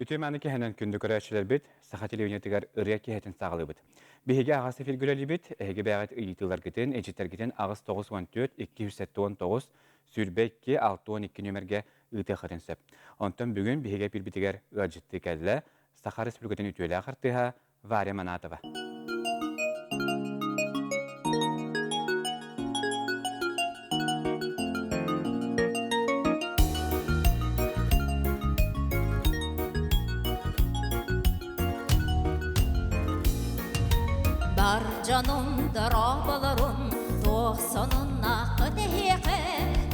Үтүө мааны киһинэн күндү көрөөччүлэрбит, саха телевидениетыгар ырыа киһитин саҕалыыбыт. Биһиги аҕас эфиргэ үлэлиибит, эһиги бэйэҕит ыйытыыларгытын, эдьиттэргитин 894 279 22 62 нүөмэргэ ыытыаххытын сөп. Онтон бүгүн биһиги эпиирбитигэр ыалдьыттыы кэллэ Саха Республикатын үтүөлээх артыыһа Варя Манатова. Бар дьонум дорооболорун туох сонуннааххыт эһиэхэ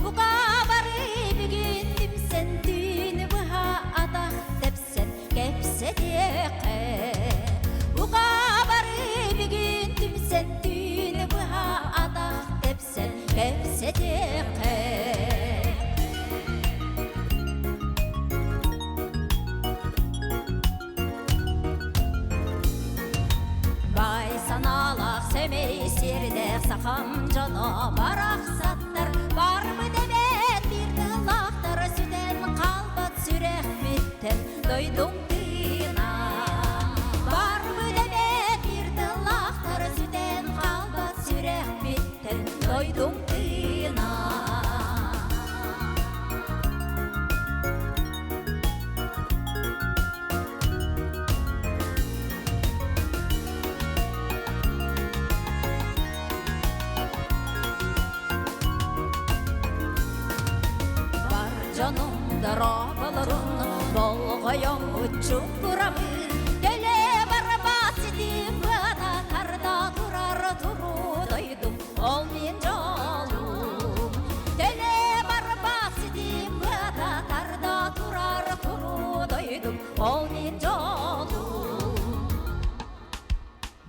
бука бары бүгүн түмсэн түүнү быһа атах тэпсэн кэпсэтиэххэ бука бары бүгүн түмсэн түүнү быһа атах тэпсэн кэпсэтиэххэ Баай санаалаах сэмэй сиэрдээх сахам дьоно барахсаттар барбыт эбээт биир тыллаахтар сүтэн хаалбат сүрэхпиттэн дойдум тыына барбыт эбээт биир тыллаахтар сүтэн хаалбат сүрэхпиттэн дойдум тыына Бар дьонум дорооболорун болҕойон уччугурабын Төлө барбат ситим быата тарда турар туруу дойдум ол мин дьолум Төлө барбат ситим быата тарда турар туруу дойдум ол мин дьолум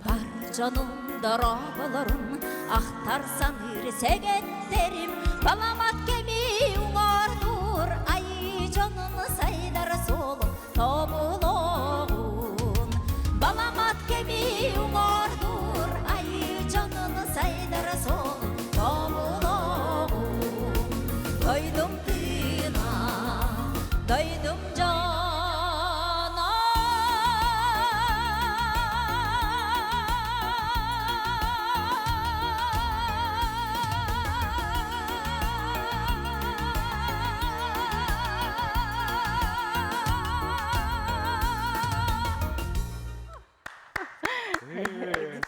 Бар дьонум дорооболорун ахтар саныыр сэгэттерим баламат кэми уҥуордуур айыы дьонун сайдар суолун тобулуоҕун баламат кэми уҥуордуур айыы дьонун сайдар суолун тобулуоҕун дойдум тыына дойдум дьоно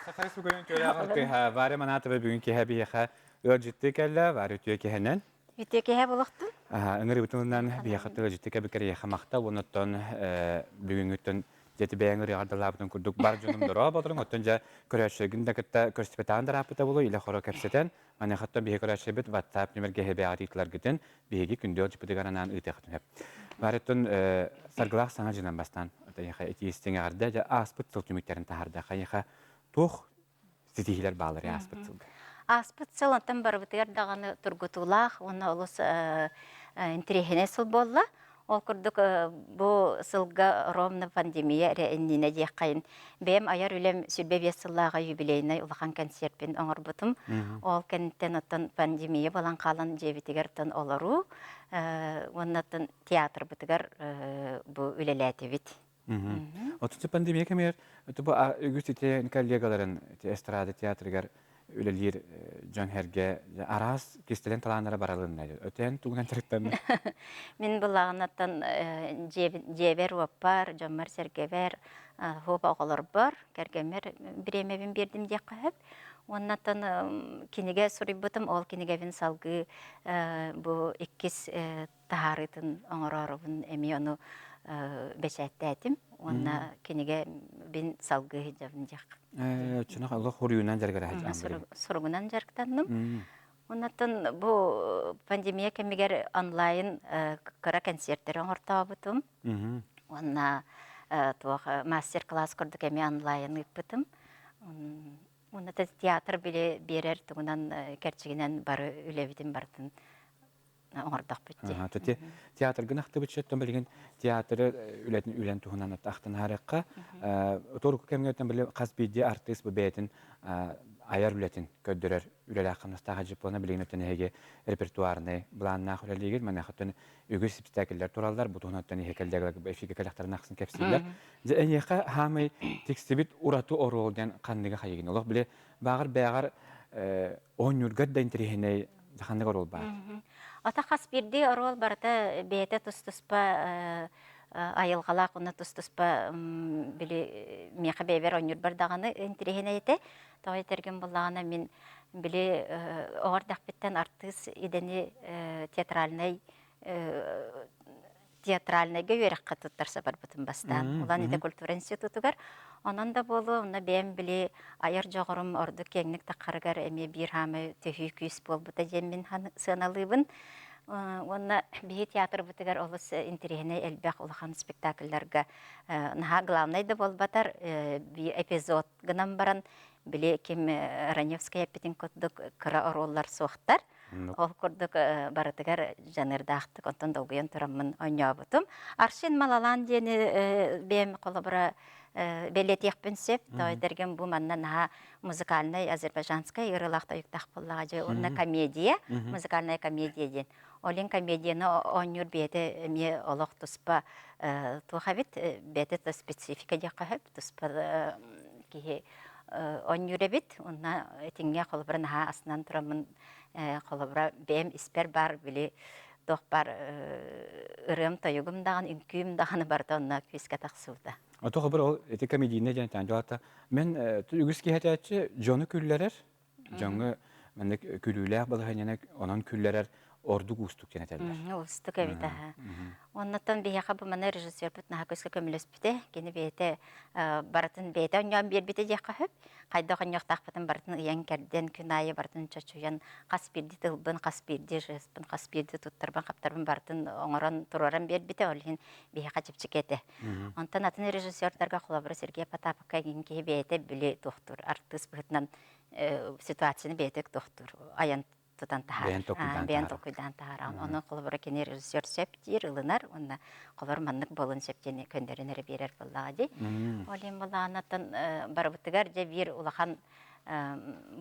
Саха Республикатын үтүөлээх артыыһа Варя Манатова бүгүн киэһэ биһиэхэ ыалдьыттыы кэллэ. Варя үтүө киһинэн. Үтүө киэһэ булуохтун. Ыҥырыыбытынан биһиэхэ ыалдьыттыы кэлбиккэр эйиэхэ махтал уонна оттон бүгүҥҥүттэн дьэ бэйэҥ ырыаҕардалаабытын курдук бар дьонум дороо болоруҥ оттон дьэ көрөөччүлэргин да кытта көрсүбэтэҕин да ырааппыта буолуо илэ хоро кэпсэтэн маныаха биһиги көрөөччүлэрбит WhatsApp нүмергэ эһэбээҕит ыытыларгытын биһиги күндү ыалдьыппытыгар анаан ыытыаххытын сөп. Баарыттан саргылаах саҥа дьынан бастаан эйиэхэ итии истиҥ эҕэрдэ дьэ ааспыт сыл түмүктэрин таһаарда эйиэхэ туох ситиһиилэр бааллар ааспыт сылга? Ааспыт сыл онтон барыбытыгар даҕаны тургутуулаах уонна олус интэриэһинэй сыл буолла. Ол курдук бу сылга ровно пандемия эрэ иннинэ диэххэйин бэйэм айар үлэм 25 сыллааҕы юбилейнай улахан концертпин оҥорбутум. Ол кэнниттэн оттон пандемия буолан хаалан дьиэбитигэр оттон олоруу уонна оттон театрбытыгар бу үлэлээтибит. Отучча пандемия кэмигэр бу үгүс ити коллегаларын эстрада театрыгар үлэлиир дьон сэргэ араас кистэлэҥ талааннара баралынна. Өтөөн тугунан дьарыктанна? Мин былааҕынаттан дьиэбэр-уоппар, дьоммор-сэргэбэр, хуоба оҕолорбор, кэргэммэр бириэмэбин биэрдим диэххэ сөп. Уоннаттан кинигэ суруйбутум, ол кинигэбин салгыы бу иккис таһаарыытын оҥороорубун эмиэ ону бэчээттээтим уонна кинигэбин салгыы сылдьабын диэх. Чунах олох хоруйунан дьарыгыраһа Суругунан дьарыктанным. Оннуттан бу пандемия кэмигэр онлайн кыра концертери оҥортообутум. Уонна туох мастер-класс курдук эмиэ онлайн ыыппытым. Уонна театр били биэрэр тугунан кэрчигинэн бары үлэбитин барытын оҥордохпут дии. Ити театргын ахтыбыт оттон билигин театры үлэтин үлэн туһунан ахтан аарыахха. Туруку кэмҥэ били хас биирдии артыыс бу бэйэтин айар үлэтин көрдөрөр үлэлээх-хамнастаах дьыппона билигин өттүн эһиги репертуарнай былааннаах үлэлиигит. Маныаха өттүн үгүс спектакльлэр тураллар. Бу туһунан өттүн эһиги кэллиэгэлэр эфиргэ кэлэхтэрин ахсын кэпсииллэр. Дьэ эйиэхэ хаамай тиксибит ураты оруол диэн ханныга хайыгын? Олох били бааҕар бээҕэр оонньуургар да интэриэһинэй ханнык оруол баар? Ата хас биирдии оруол барыта бэйэтэ тус-туспа айылҕалаах уонна тус-туспа били миэхэ бэйэбэр оонньуурбар даҕаны интэриэһинэй этэ. Тоҕо этэргин буллаҕына мин били оҕо эрдэхпиттэн артыыс идэни театральнай театральнайга үөрэххэ туттарса барбытым бастаан. Улан Удэ культура институтугар. Онон да буолуо, онно бэйэм били айар дьоҕурум ордук киэҥник таххарыгар эмиэ биир хаамай төһүү күүс буолбута диэн мин сыаналыыбын. Уонна биһи театрбытыгар олус интэриэһинэй элбэх улахан спектакльларга наһаа главнай да буолбатар биир эпизод гынан баран били ким Раневская эппитин курдук кыра оруоллар суохтар. Ол курдук барытыгар дьаныардаахтык онтон долгуйан тураммын оонньообутум. Аршин Малалан диэни бэйэм холобура бэлиэтиэхпин сөп. Тоойдэргэн бу манна наһаа музыкальнай азербайджанскай ырыалаах тойуктаах буоллаҕа дьэ уонна комедия, музыкальная комедия диэн. Олин комедияны оонньуур бэйэтэ эмиэ олох туспа туох эбит, бэйэтэ да специфика диэххэ сөп, туспа киһи оонньуур эбит. Уонна итинҥэ холобура наһаа астынан тураммын холобура бэйэм испэр баар били туох баар ырыам-тойугум даҕаны, үҥкүүм даҕаны барыта онно күүскэ тахсыбыта. Ото хобур ол ити комедийнай диэн этэн дьоата мен үгүс киһи этээччи дьону күллэрэр дьоҥҥо маннык күлүүлээх балаһыанньаны онон күллэрэр ордук уустук диэн этэллэр. Уустук эбит аһа. Оннотон биһиэхэ бу маны режиссербут наһаа күүскэ көмөлөспүтэ. Кини бэйэтэ барытын бэйэтэ оонньоон биэрбитэ диэххэ сөп. Хайдах оонньуохтаахпытын барытын ыйан-кэрдэн, күн аайы барытын чочуйан, хас биирдии тылбын, хас биирдии жеспин, хас биирдии туттарбын-хаптарбын барытын оҥорон туруоран биэрбитэ. Ол иһин биһиэхэ чэпчэки этэ. Онтон атын режиссердарга холобура Сергей Потаповка эҥин киһи бэйэтэ били туохтуур артыыс быһыытынан ситуацияны бэйэтэ туохтуур айан тутан таһаарар. Бэйэн толкуйдаан таһаарар. Ону холобура кини режиссер сөп диир, ылынар уонна холобур маннык буолун сөп диэни көннөрөн эрэ биэрэр буоллаҕа дии. Ол иһин буоллаҕына барыбытыгар дьэ биир улахан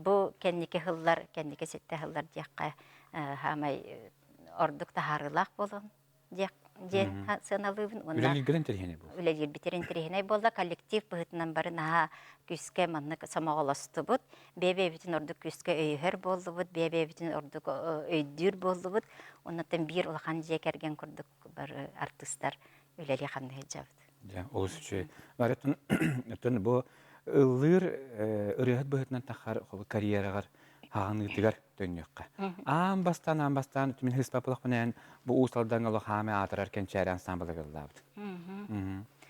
бу кэнники сыллар, кэнники ситтэ сыллар диэххэ хаамай ордук таһаарыылаах буолуон диэн сыаналыыбын уонна Үлэлииргэр интэриэһинэй буолла. Үлэлиирбитигэр интэриэһинэй буолла. Коллектив быһыытынан бары наһаа күүскэ маннык сомоҕолостубут. Бэйэ-бэйэбитин ордук күүскэ өйөһөр буоллубут, бэйэ-бэйэбитин ордук өйдүүр буоллубут. Оннуттан биир улахан дьиэ кэргэн курдук бары артыыстар үлэлии хамныы сылдьабыт. Дьэ, олус үчүгэй. Барытын оттон бу ыллыыр ырыаһыт быһыытынан таххар карьераҕар хаҕыныытыгар төннүөххэ. Аан бастаан, аан бастаан мин хыыспапылахпын бу Уус Алдаҥҥа олох хаамай аатырар Кэнчээри ансаамбылыгар ыллаабыт.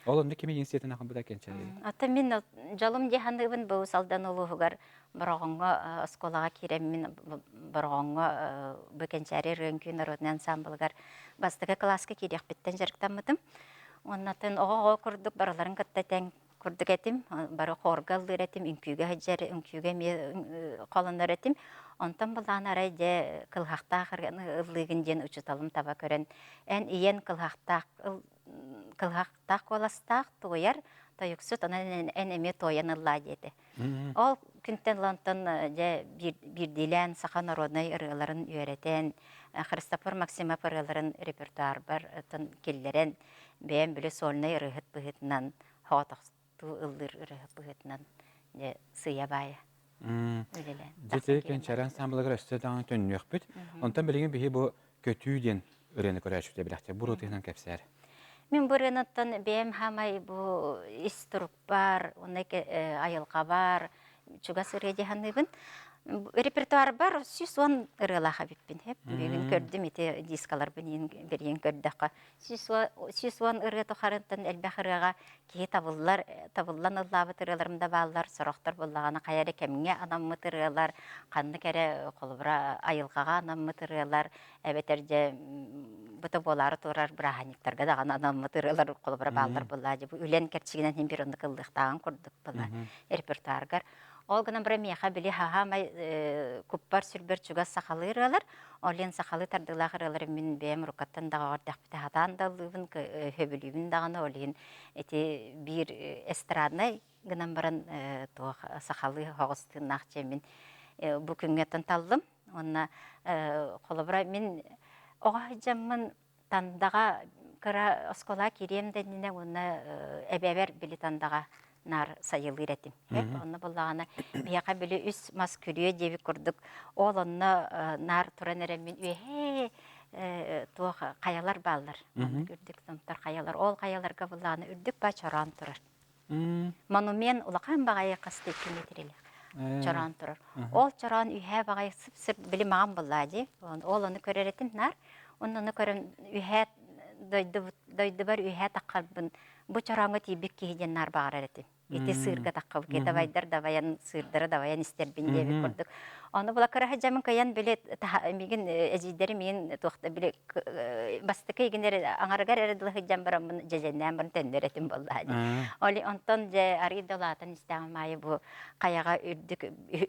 Ол онно кими инициативаны аҕалбыта Кэнчээри? Ата мин дьолум дии саныыбын бу Уус Алдан улууһугар Бороҕоҥҥо оскуолаҕа киирэммин Бороҕоҥҥо бу Кэнчээри ырыа-үҥкүү народнай ансаамбылыгар бастакы кылааска киириэхпиттэн дьарыктаммытым. Уоннатын оҕо-оҕо курдук барыларын кытта тэҥ курдук этим, бары хорга ыллыыр этим, үҥкүүгэ сылдьар, үҥкүүгэ эмиэ холонор этим. Онтон былаан арай дьэ кылыһахтаах ыллыыгын диэн учууталым таба көрөн, эн ийэн кылыһахтаах кылыһахтаах куоластаах туойар тойуксут, онон эн эмиэ туойан ыллаа диэтэ. Ол күнтэн ылан дьэ биирдиилээн саха народнай ырыаларын үөрэтэн, Христофор Максимов ырыаларын репертуарбар киллэрэн, бэйэм били сольнай ырыаһыт быһыытынан соҕотохтуу ыллыыр ырыаһыт быһыытынан дьэ сыыйа-баайа үлэлээн. Дьэ кэнчээри ансаамбылыгар өссө даҕаны төннүөхпүт. Онтон билигин биһи бу Көтүү диэн ырыаны көрөөччүтэ билэхтэр. Бу ырыатынан кэпсээр. Мин бу ырыаныттан бэйэм хаамай бу ис турукпар, уонна айылҕабар чугас ырыа дии саныыбын. Репертуарбар 110 ырыалаах эбиппин. Бүгүн көрдүм ити дискаларбын бэрийэн көрдөххө. 110 ырыа тухарыттан элбэх ырыаҕа киһи табыллар, табыллан ыллаабыт ырыаларым да бааллар, сорохтор буоллаҕына хайа эрэ кэмҥэ анаммыт ырыалар, ханнык эрэ холобура айылҕаҕа анаммыт ырыалар, эбэтэр дьэ быта буолаары турар бырааһынньыктарга даҕаны анаммыт ырыалар холобура бааллар буоллаа дьэ бу үлэн кэрчигинэн иһин бир оннук ыллыахтааҕын курдук буолла репертуаргар. Ол гынан баран миэхэ били хаһаамай куппар-сүрбэр чугас сахалыы ырыалар, ол иһин сахалыы тардыылаах ырыалары мин бэйэм уруккаттан даҕаҕар дэхпитэ хатаан да ыллыыбын, сөбүлүүбүн даҕаны, ол иһин ити биир эстраднай гынан баран туох сахалыы соҕус тыыннаах дьиэ мин бу күҥҥэ таллым. Уонна холобура мин оҕо сылдьаммын Тандаҕа кыра оскуола киириэм да иннинэ уонна эбэбэр били Тандаҕа наар сайылыыр этим. Онно буллаҕына биһиэхэ били үс мас күрүө диэбит курдук ол онно наар туран эрэ мин үөһээ туох хайалар бааллар. Үрдүк томтор хайалар. Ол хайаларга буллаҕына үрдүк ба чороон турар. Монумент улахан баҕайы хас да икки метрэлээх чороон турар. Ол чороон үһээ баҕайы сып-сып били маҕан буоллаа дии. Ол ону көрөр этим наар. Онно ону көрөн үһээ дойдубар үһээ таххарбын бу чорооҥҥо тиийбит киһи диэн наар баҕарар этим. Ити сыырга таххабыт давайдар давайан сыырдары давайан истэрбин диэбит курдук. Ону була кыра сылдьаммын кыайан били миигин эдьиийдэрим миигин туохта били бастакы игин эрэ аҥарыгар эрэ дылы сылдьан бараммын дьэдьэннээн баран төннөр этим буоллаа дии. Оли онтон дьэ арыый да улаатан истэҕим аайы бу хайаҕа үрдүк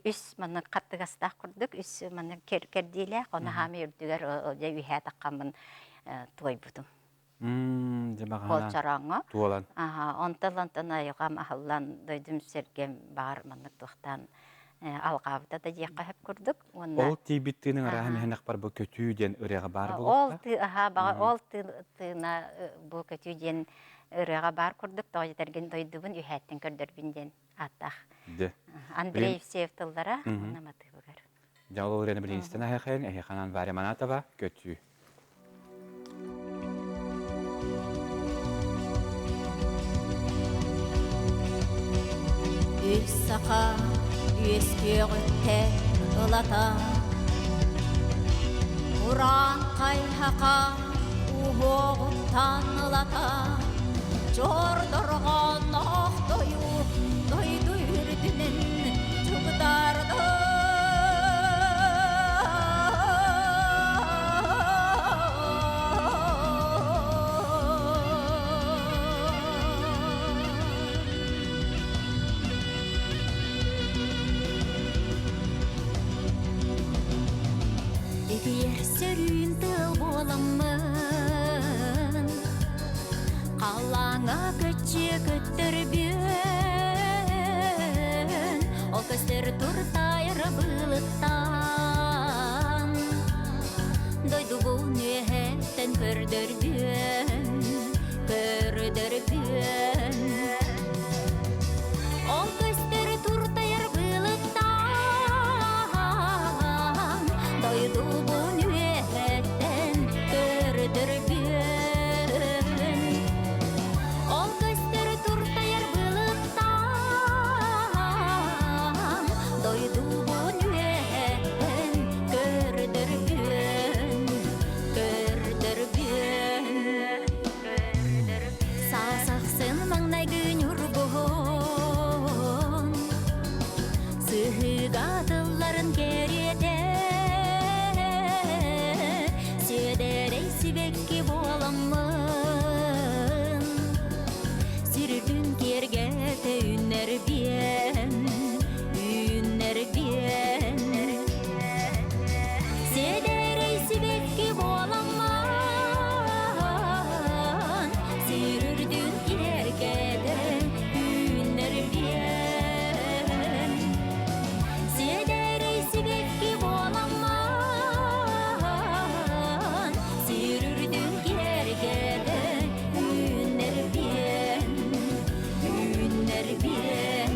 үс маннык хаттыгастаах курдук үс маннык кэрдиилээх ону хаамый үрдүгэр дьэ үһээ таххаммын туойбутум. Дьэ Ол баҕана чорооҥҥо. туолан. Аха, онтон онтон айылҕам аһыллан дойдум сиргэм баҕар маннык туохтаан алҕаабыта да диэххэ сөп курдук уонна Ол тиийбит тыыныҥ арааһа аха миһэнэх бар бу көтүү диэн ырыаҕа баар Ол буолуохта. тыы аһаа баҕа ол тыына бу көтүү диэн ырыаҕа баар курдук тоҕо дьэтэргин дойдубун үһээттэн көрдөрбүн диэн ааттаах. Дьэ. Андрей Билин Евсеев тыллара уонна матыыбыгар. Дьэ ол ырыаны билин истэн аһыахайын, эһиэханан Варя Манатова көтүү. Үс саха үөскүөҕүттэн ылата Ураан хайһаха уһуоҕуттан ылата Чордорҕонноох дойу дойду үрдүнэн чугдаарда. Итиэр сөрүүн тыал буоламмын Халлааҥҥа көччүө көттөрбүөн, Ол көстөр туртайар былыттан, Дойдубун үөһэттэн көрдөрбүөн, көрдөрбүөн. Ол көстөр туртайар былыттан, Дойдубун үөһэттэн көрдөрбүөн. Ол көстөр туртайар былыттан, Дойдубун үөһэттэн көрдөрбүөн, көрдөрбүөн. Саас ахсын маҥнайгы ньургуһун Сыһыыга тылларын кэриэтэ Сүөдэрэй сибэкки буоламмын Сирбин киэргэтэ үүннэрбиэн, үүннэрбиэн. Сиэдэрэй сибэкки буоламмын Сир үрдүн киэргэтэ үүннэрбиэн. Сиэдэрэй сибэкки буоламмын Сир үрдүн киэргэтэ үүннэрбиэн, үүннэрбиэн.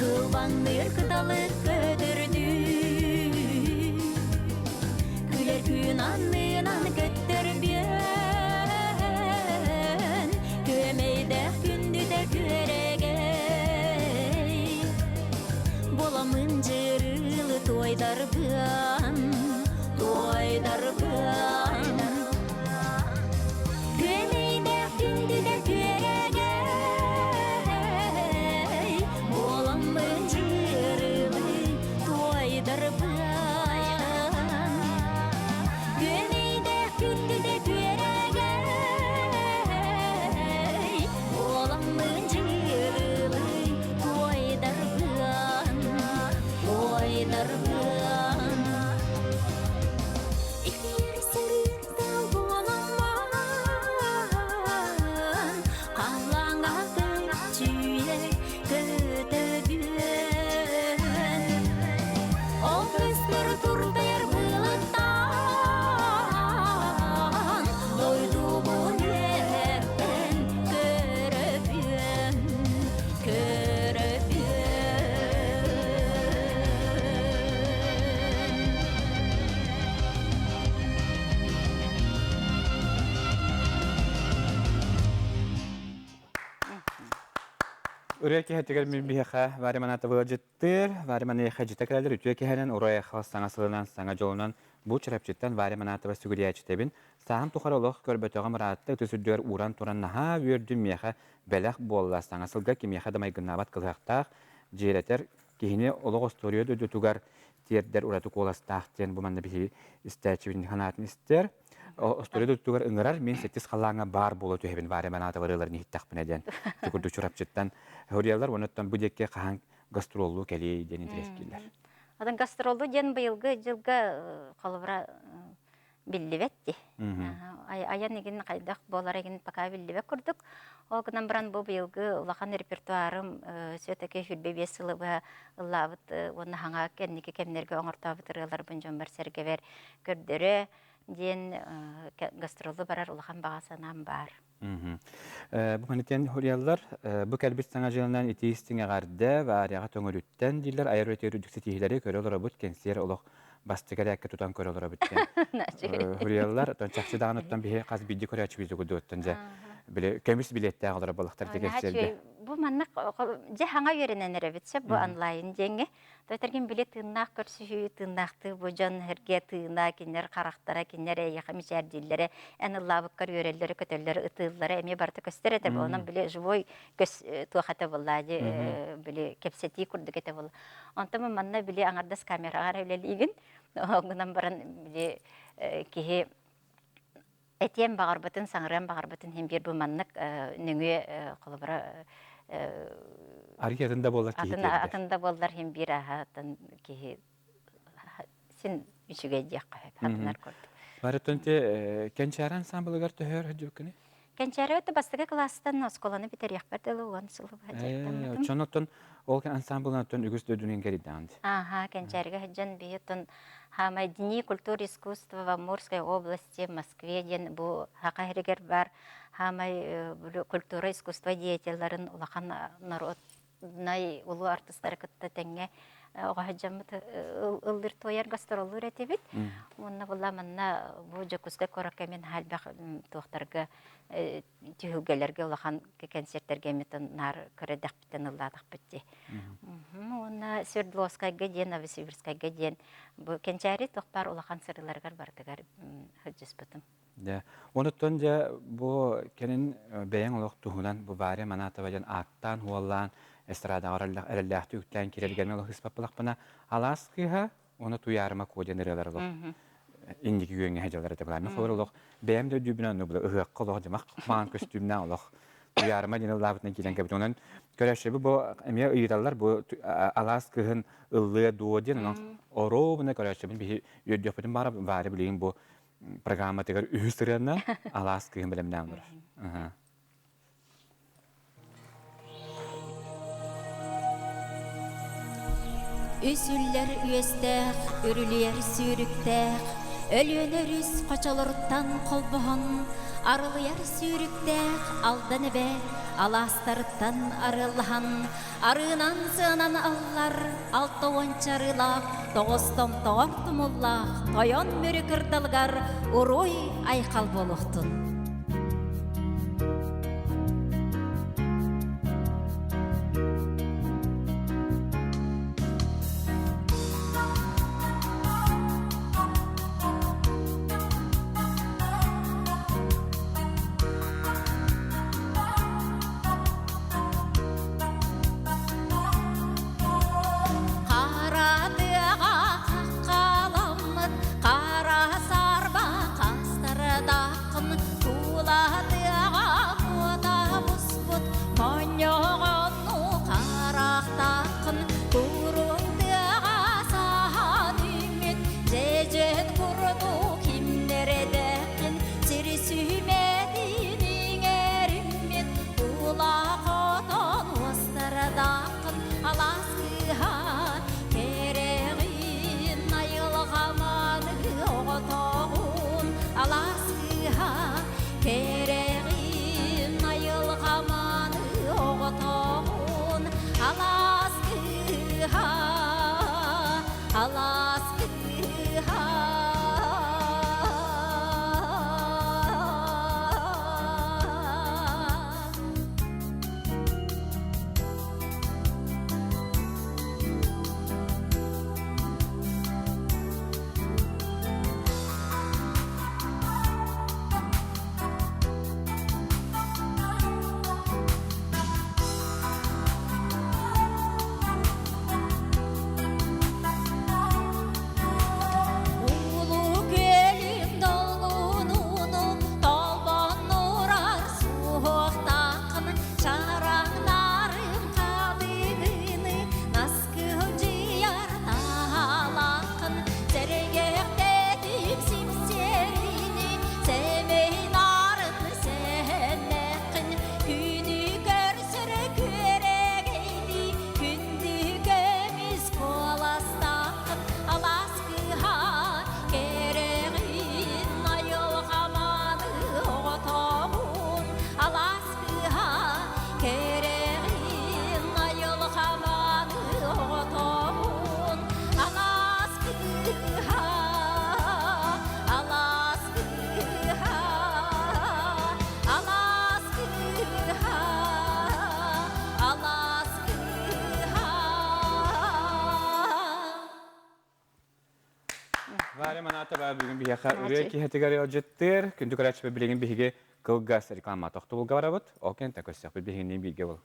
Кылбаҥныыр кыталык көтөрдүү Күлэр күн аннынан көттөрбүөн Күөмэйдээх күндүтэ күөрэгэй Буоламын дьырылы туойдарбыан, туойдарбыан. Ырыа киһитигэр мин биһиэхэ Варя Манатова ыалдьыттыыр. Варя Маныаха дьиэтэ кэлэлэр үтүө киһинэн уруй-айхал саҥа сылынан, саҥа дьолунан бу Чурапчыттан Варя Манатова сүгүрүйээччитэбин. Сааһым тухары олох көрбөтөҕүм ыраатта ытыс үрдүгэр ууран туран наһаа үөрдүм миэхэ бэлэх буолла. Саҥа сылга кимиэхэ да майгыннаабат кылыһахтаах, дьиэрэтэр киһини олох остуоруйа дойдутугар тиэрдэр ураты куоластаах диэн бу манна биһиги истээччибитин санаатын истэр. Остуоруйа дойдутугар ыҥырар мин сэттис халлааҥҥа баар буола түһэбин Варя Манатова ырыаларын иһиттэхпинэ диэн курдук Чурапчыттан суруйаллар уонна бу диэки хаһан гастроллуу кэлиэй диэн интэриэстииллэр. Атын гастроллуу диэн быйылгы дьылга холобура биллибэт дии. Айан игин хайдах буолар игин пока биллибэт курдук. Ол гынан баран бу быйылгы улахан репертуарым все-таки 25 сылы быһа ыллаабыт уонна хаҥа кэнники кэмнэргэ оҥортообут ырыаларбын дьоммор-сэргэбэр көрдөрө диэн гастролу барар улахан баҕа санаам баар. Бу манытен хуруйаллар бу кэлбит саҥа дьылынан итии истиҥ эҕэрдэ Варяҕа төҥөрүттэн дииллэр айар үлэтигэр үрдүк ситиһиилэри көрө олоробут кэнсиэр олох бастакы эрээккэ тутан көрө олоробут диэн хуруйаллар оттон чахчы даҕаныттан биһи хас биирдии көрөөччүбүт тугудуоттан дьэ били көмүс билиэттээх олоро буоллахтар ити кэнсиэргэ бу маннык дьэ хаҥа үөрэнэн эрэбит сөп бу онлайн диэҥҥэ Тойтаргин били тыыннаах көрсүһүү, тыыннаахтыы бу дьон эргэ тыына, кинилэр харахтара, кинилэр эйиэхэ мичээрдииллэрэ, эн ыллаабыккар үөрэллэрэ, көтөллөрө, ытыыллара эмиэ барыта көстөр этэ. Онон били живой көс туох этэ буолла дии, били кэпсэтии курдук этэ буолла. Онтон манна били аҥардас камераҕа эрэ үлэлиигин. Ол гынан баран били киһи этиэн баҕарбытын, саҥарыан баҕарбытын иһин биир бу маннык нөҥүө холобура Арыый атын да буоллар киһи тиэрдэр. Атын да буоллар иһин биир атын киһи син үчүгэй диэххэ сөп атынар курдук. Барытын те Кэнчээри ансамблыгар төһөр сылдьыбыккыный? Кэнчээри өттө бастакы кылаастан оскуоланы бүтэриэхпэр дылы 10 сыл дьарыктаммытым. Оччоноттон ол ансамблынан оттон үгүс дойдунун кэрийдэҕин. Ааха, Кэнчээригэ сылдьан биһи оттон Хаамай Дни культуры искусства в Амурской области, Москве диэн бу Саха сиригэр баар хаамай культура искусство деятелларын улахан народнай улуу артыстары кытта тэҥҥэ оҕо сылдьаммыт ыллыыр туойар гастроллуур этибит. Уонна була манна бу Дьокуускай куоракка мин элбэх туохтарга түһүлгэлэргэ улахан кэнсиэртэргэ эмитин наар көрөдөхпүтүн ыллаатахпыт дии. Уонна Свердловскайга диэн, Новосибирскайга диэн бу Кэнчээри туох баар улахан сырыыларыгар барытыгар сылдьыспытым. Дьэ, онуттан дьэ бу кэлин бэйэҥ олох туһунан бу Варя Манатова диэн ааттаан-уоллаан эстрадаҕа эрэллээхтик үктээн киирэргэр олох ыспаппылахпына алаас кыыһа уонна Туйаарыма Куо диэн ырыалар олох инники күөҥҥэ сылдьаллар этэ былаан. Холобур олох бэйэм да өйдүүбүнэн онно бу ыһыахха олох дьамах маҥан көстүүмнээх олох Туйаарыма диэн ыллаабытынан киирэн кэлбит. Онон көрөөччүбүт бу эмиэ ыйыталлар бу алаас кыыһын ыллыа дуо диэн онон оруобуна көрөөччүбүн биһи үөрдүөхпүтүн баара баары билигин бу программатыгар үһүс ырыанан алаас кыыһын бэлэмнээн олорор. Үс үллэр үөстээх, үрүлүйэр сүүрүктээх, Өлүөнэ өрүс хочолоруттан холбоһон, арылыйар сүүрүктээх Алдан эбэ алаастарыттан арыаллаһан, арыынан сыанан аллар 60 арыылаах, тоҕус томтоҕор тумуллаах Тойон Мүрү кырдалыгар уруй айхал буолуохтун. Хара тыаҕа хаххаламмыт хара сарба хастардааххын куула тыаҕа куота буспут монньоҕонну харахтааххын курун тыаҕа саһан үүммүт дьэдьэн курдук кимнэрэдэххин сир сүмэтин иҥэриммит куула хотон уостардааххын алаас кыыһа кэрэҕин айылҕаманы оҕотоҕун алаас кыыһа кэрэҕин. биһиэхэ ырыа киһитигэр ыалдьыттыыр. Күндү көрөөччүбүт билигин биһиги кылгас реклама тохтобулга барабыт. Ол кэнтэ көрсөхпүт биһигини бииргэ бол.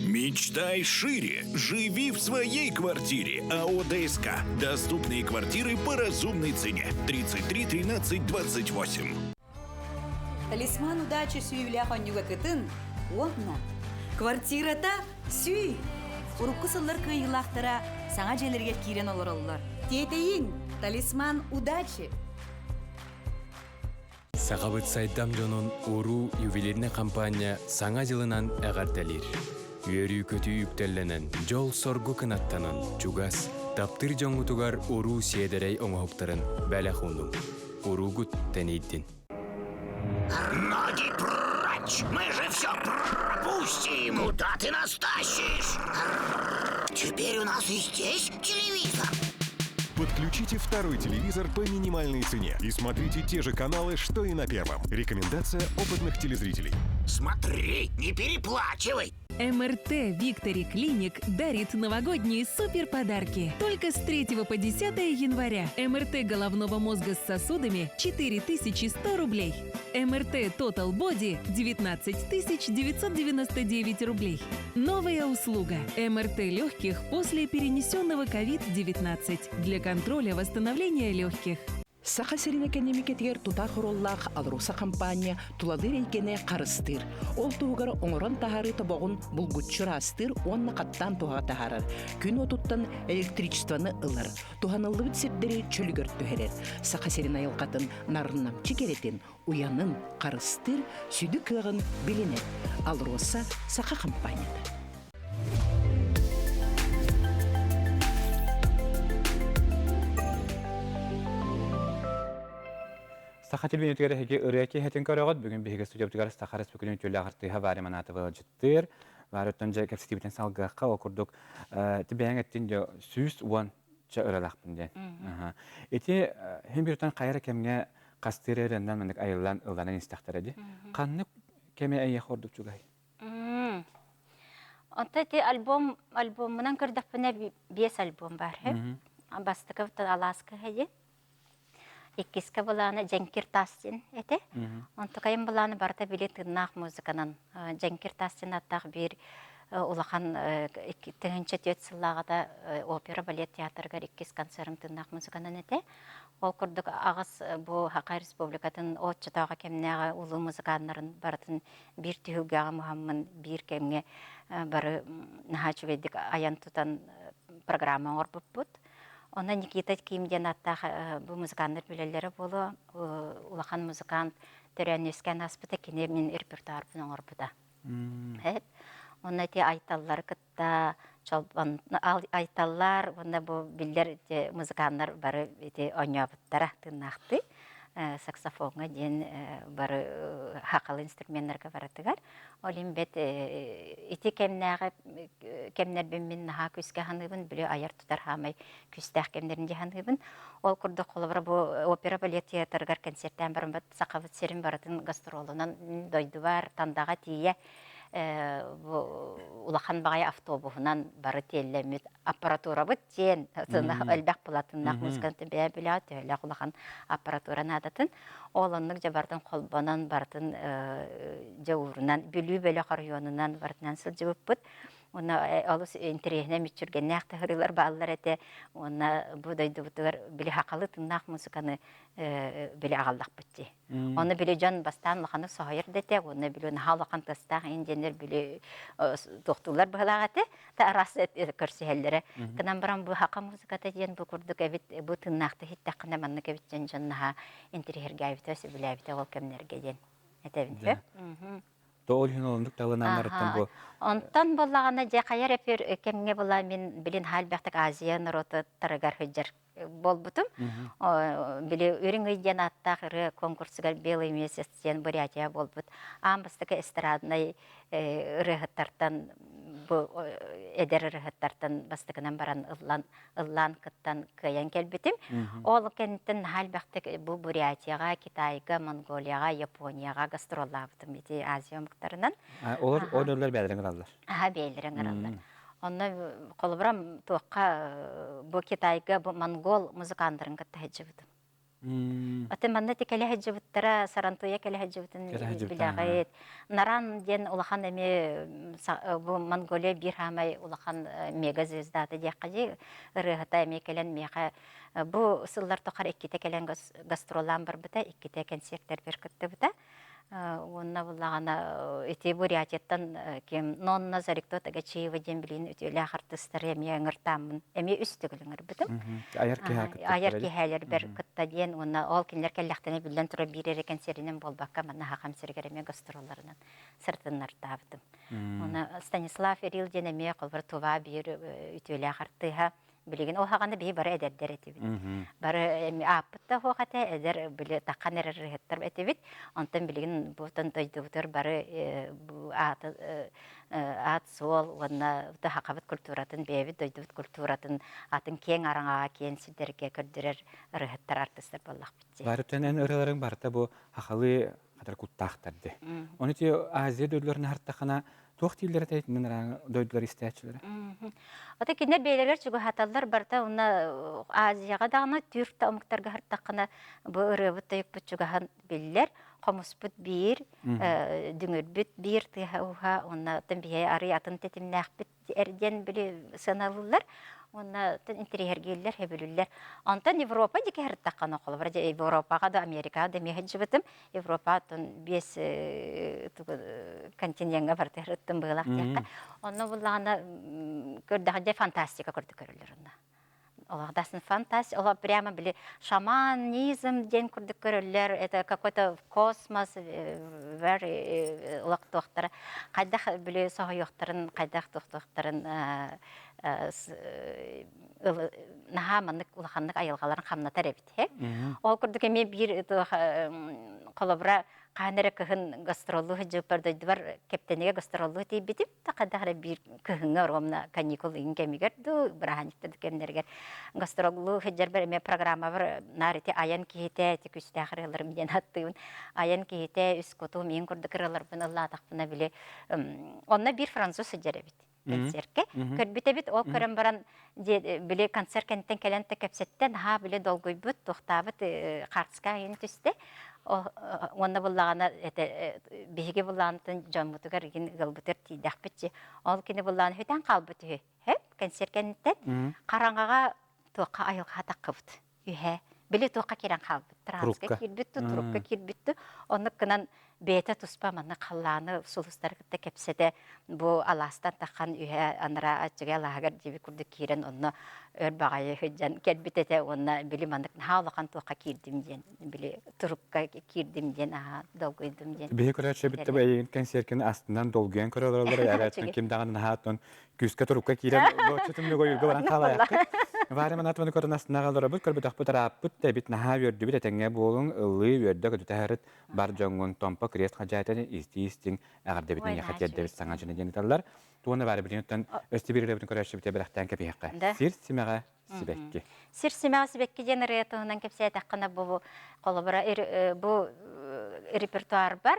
Мечтай шире. Живи в своей квартире. АО ДСК. Доступные квартиры по разумной цене. 33 13 28. Талисман удачи сүүлээх онньуга кытын уонна квартирата сүй. Урукку сыллар кыайыылаахтара саҥа дьиэлэригэр киирэн олороллор. Тиэтэйиҥ! Талисман удачи! Сахабыт сайдам дьонун уруу ювелирнай хампаанньа Саҥа дьылынан эҕэрдэлиир. Үөрүү-көтүү үктэллэнэн, дьол-соргу кынаттанан, чугас, таптыыр дьоҥҥутугар уруу сиэдэрэй оҥоһуктарын бэлэх уунуҥ. Уруугут тэнийдин. Ноги прочь! Мы же все пропустим! Куда ты нас тащишь? Теперь у нас и здесь телевизор. Подключите второй телевизор по минимальной цене и смотрите те же каналы, что и на первом. Рекомендация опытных телезрителей. Смотри, не переплачивай. МРТ Виктори Клиник дарит новогодние супер подарки. Только с 3 по 10 января. МРТ головного мозга с сосудами 4100 рублей. МРТ Total Body 19 999 рублей. Новая услуга. МРТ легких после перенесенного COVID-19 для контроля восстановления легких. Саха сирин экэниэмикэтигэр тутаах оруоллаах АЛРОСА хампаанньа тулалыыр эйгэни харыстыыр. Ол туһугар оҥорон таһаарыы тобоҕун булгуччу ыраастыыр уонна хаттаан туһаҕа таһаарар. Күн уотуттан электричествоны ылар. Туһаныллыбыт сирдэри чөлүгэр түһэрэр. Саха сирин айылҕатын нарыннамчы кэрэтин, уйанын харыстыыр сүдү кыаҕын билинэр. АЛРОСА Саха хампаанньата. Саха телевидениетигэр эһиги ырыа киэһэтин көрөҕүт. Бүгүн биһиги студиябытыгар Саха Республикатын үтүөлээх артыыһа Варя Манатова ыалдьыттыыр. Варя оттон дьэ кэпсэтиибитин салгыахха. Ол курдук тибэһэҥ эттин дьэ 110 ча ыралаахпын диэн. Ити хин биртэн хайа эрэ кэмҥэ хастыыр эрэннэн маннык айыллан ылланан истэхтэрэ дии. Ханнык кэми эйиэхэ ордук чугай? Онто ити альбом альбоммунан көрдөхпүнэ биэс альбом баар үһү. Бастакы Алааска диэн. Иккискэ былаана Дьэҥкир таас диэн этэ. Онтукайым былаана барыта били тыыннаах музыканан Дьэҥкир таас диэн ааттаах биир улахан 1004 сыллааҕыта опера балет театрыгар иккис концерым тыыннаах музыканан этэ. Ол курдук аҕыс бу Саха Республикатын оччотооҕу кэмнээҕи улуу музыканнарын барытын биир түһүлгэҕэ муһаммын биир кэмҥэ бары наһаа үчүгэйдик айан тутан программа оҥорбуппут. Онно Никита Ким диэн ааттаах бу музыканнар билэллэрэ буолуо улахан музыкант төрөөн үөскээн ааспыта кини мин репертуарбын оҥорбута. Онно ити айталлары кытта чолбон айталлар уонна бу биллэр музыканнар бары ити оонньообуттара тыыннаахтыы саксофоҥҥа диэн бары хахал инструменнарга барытыгар ол иһин бэт ити кэмнээҕи кэмнэрбин мин наһаа күүскэ саныыбын били айар тутар хаамай күүстээх кэмнэрин дии саныыбын ол курдук холобура бу опера балет театрыгар концертаан баран сахабыт сирин барытын гастролунан дойдубар Тандаҕа тиийэ бу улахан баҕайы автобуһунан бары тиэллэммит аппаратурабыт диэн элбэх платыннаах музыканты бэйэ билэҕэ төһөлөөх улахан аппаратура наадатын ол оннук дьэ барытын холбонон барытын дьэ уурунан Бүлүү бөлөх оройуонунан барытынан сылдьыбыппыт уонна олус интэриэһинэй мүччүргэннээх таһырыылар бааллар этэ уонна бу дойдубутугар били хахалы тыыннаах музыканы били аҕаллахпыт дии Ону били дьон бастаан улаханнык соһуйар да этэ, уонна били наһаа улахан тыастаах иин диэннэр били туохтууллар быһылаах этэ, та араас көрсүһэллэрэ. Гынан баран бу хака музыката диэн бу курдук эбит, бу тыыннаахты иһиттэххинэ маннык эбит диэн дьон наһаа интириэһиргээбитэ, сөбүлээбитэ ол кэмнэргэ диэн этэбин. То ол иһин олондук талынаннарыттан бу Онтон буоллаҕына дьэ хайар эпир кэмҥэ була мин билин хаалбахтык Азия норуоттарыгар сылдьар буолбутум. Били Үрүҥ ый диэн ааттаах ырыа конкурсугар Белый месяц диэн Бурятия буолбут. Аан бастакы эстраднай ырыаһыттартан бу эдэр ырыһыттартан бастакынан баран ыллан ыллаан кыттан кыайан кэлбитим. Ол кэнниттэн наһаа элбэхтик бу Бурятияҕа, Китайга, Монголияҕа, Японияҕа гастроллаабытым ити Азия омуктарынан. Олор ол өлөр бэйэлэрин ыраллар. Аха бэйэлэрин ыраллар. Онно холобура туохха бу Китайга бу монгол музыканнарын кытта сылдьыбытым. Аты манна ти кэлэ сылдьыбыттара, Сарантуя кэлэ сылдьыбытын билэҕит. Наран диэн улахан эми бу Монголия биир хаамай улахан мега звездата диэххэ дии ырыаһыта эмиэ кэлэн миэхэ бу сыллар тухары иккитэ кэлэн гастроллаан барбыта, иккитэ кэнсиэртэрбэр кыттыбыта. Уонна буллаҕына ити Бурятияттан ким Нонна Зарикто Тагачиева диэн билигин үтүөлээх артыыстары эмиэ ыҥыртааммын эмиэ үс төгүл ыҥырбытым. Айар киһи кытта. Айар киһээлэрбэр кытта диэн уонна ол кинилэр кэллэхтэринэ биллэн турар биир эрэ кэнсиэринэн буолбакка манна Хахам сиригэр эмиэ гастролларынан сырытыннартаабытым. Уонна Станислав Ирил диэн эмиэ холобур Тува биир үтүөлээх артыыһа Билигин ол хаҕана биһи бары эдэрдэр этибит. Бары эми ааппыт да суох этэ, эдэр били таххан эрэр ырыһыттар этибит. Онтон билигин бу дойдубутугар бары бу ааты аат суол уонна сахабыт культуратын, бэйэбит дойдубут культуратын атын киэҥ араҥаҕа, киэҥ сирдэргэ көрдөрөр ырыһыттар, артыыстар буоллахпыт дии. Барытын эн ырыаларыҥ барыта бу сахалыы хатар куттаахтар дии. Ону ити Азия дойдуларын аһартаххына туох дииллэр этэй итинэн дойдулар истээччилэрэ? Ата кинилэр бэйэлэригэр чугаһаталлар барыта уонна Азияҕа даҕаны түүр да омуктарга аһартаххына бу ырыабыт тойукпут чугаһан биллэр. Хомуспут биир, дүҥүрбүт биир тыаһа-ууһа уонна оттон биһиги арый атын тэтимнээхпит эрдиэн били сыаналыыллар уонна интэриэһиргииллэр, сөбүлүүллэр. Онтон Европа диэки сырыттаххына, холобура, дьэ Европаҕа да, Америкаҕа да эмиэ сылдьыбытым. Европаҕа оттон биэс континеҥҥа барыта сырыттым быһыылаах диэххэ. Онно буллаҕына көрдөҕө дьэ фантастика курдук көрөллөр онно. Олох фантастика, олох прямо били шаманизм диэн курдук көрөллөр, это какой-то космос, very олох туохтара хайдах били соһуйуохтарын, хайдах туохтуохтарын наһаа маннык улаханнык айылҕаларын хамнатар эбит. Ол курдук эмиэ биир холобура хаһан эрэ кыһын гастроллуу сылдьыбыппар дойдубар Кэптэнигэ гастроллуу тиийбитим да хайдах эрэ биир кыһыҥҥы оруомна каникул ыйын кэмигэр дуу бырааһынньыктар кэмнэригэр гастроллуу сылдьарбар эмиэ программабар наар ити айан киһитэ ити күстээх ырыаларым диэн аттыыбын айан киһитэ үс кутум иин курдук ырыаларбын ыллаатахпына били онно биир француз сылдьар эбит концеркэ көрбүт эбит ол көрөн баран били концерт кэнниттэн кэлэн да кэпсэттэ наһаа били долгуйбут туохтаабыт хаартыска иһин түстэ уонна буллаҕына этэ биһиги буллаҕынтын дьоммутугар игин ыалбытыгар тиийдэхпит ол кини буллаҕына хүтэн хаалбыт үһү хэп концерт кэнниттэн хараҥаҕа туохха айылҕа таххыбыт үһэ били туохха киирэн хаалбыт транска киирбит турукка киирбит оннук гынан бэйэтэ туспа маннык халлааны сулустары кытта кэпсэтэ бу алаастан таххан үһэ анараа аччыгый алааһыгар диэби курдук киирэн онно өр баҕайы сылдьан кэлбит этэ уонна били маннык наһаа улахан туохха киирдим диэн били турукка киирдим диэн аһаа долгуйдум диэн Биһи көрөөччү бу эйигин кэнсиэркини астынан долгуйан көрө олороллор эрээттэн ким даҕаны наһаа оттон күүскэ турукка киирэн боччу түмнүк ойуурга баран хаалаайахпыт. Варя Манатованы көрөн астына олоробут, көрбөтөхпүт ырааппыт да эбит наһаа үөрдүбүт этэҥҥэ буолуҥ, ыллыы үөрдэ көтүтэ сырыт бар дьоҥҥун Томпо крест хадьаайтан истии-истиҥ эҕэрдэбитин эйиэхэ тиэрдэбит саҥа дьоно диэн ыыталлар. Туона баары билигин өстө биир ырыабытын көрөөччүбүтэ бэлэхтээн кэбиһиэххэ. Сир симэҕэ сибэкки. Сир симэҕэ сибэкки диэн ырыа туһунан кэпсээтэххинэ бу холобура бу репертуарбар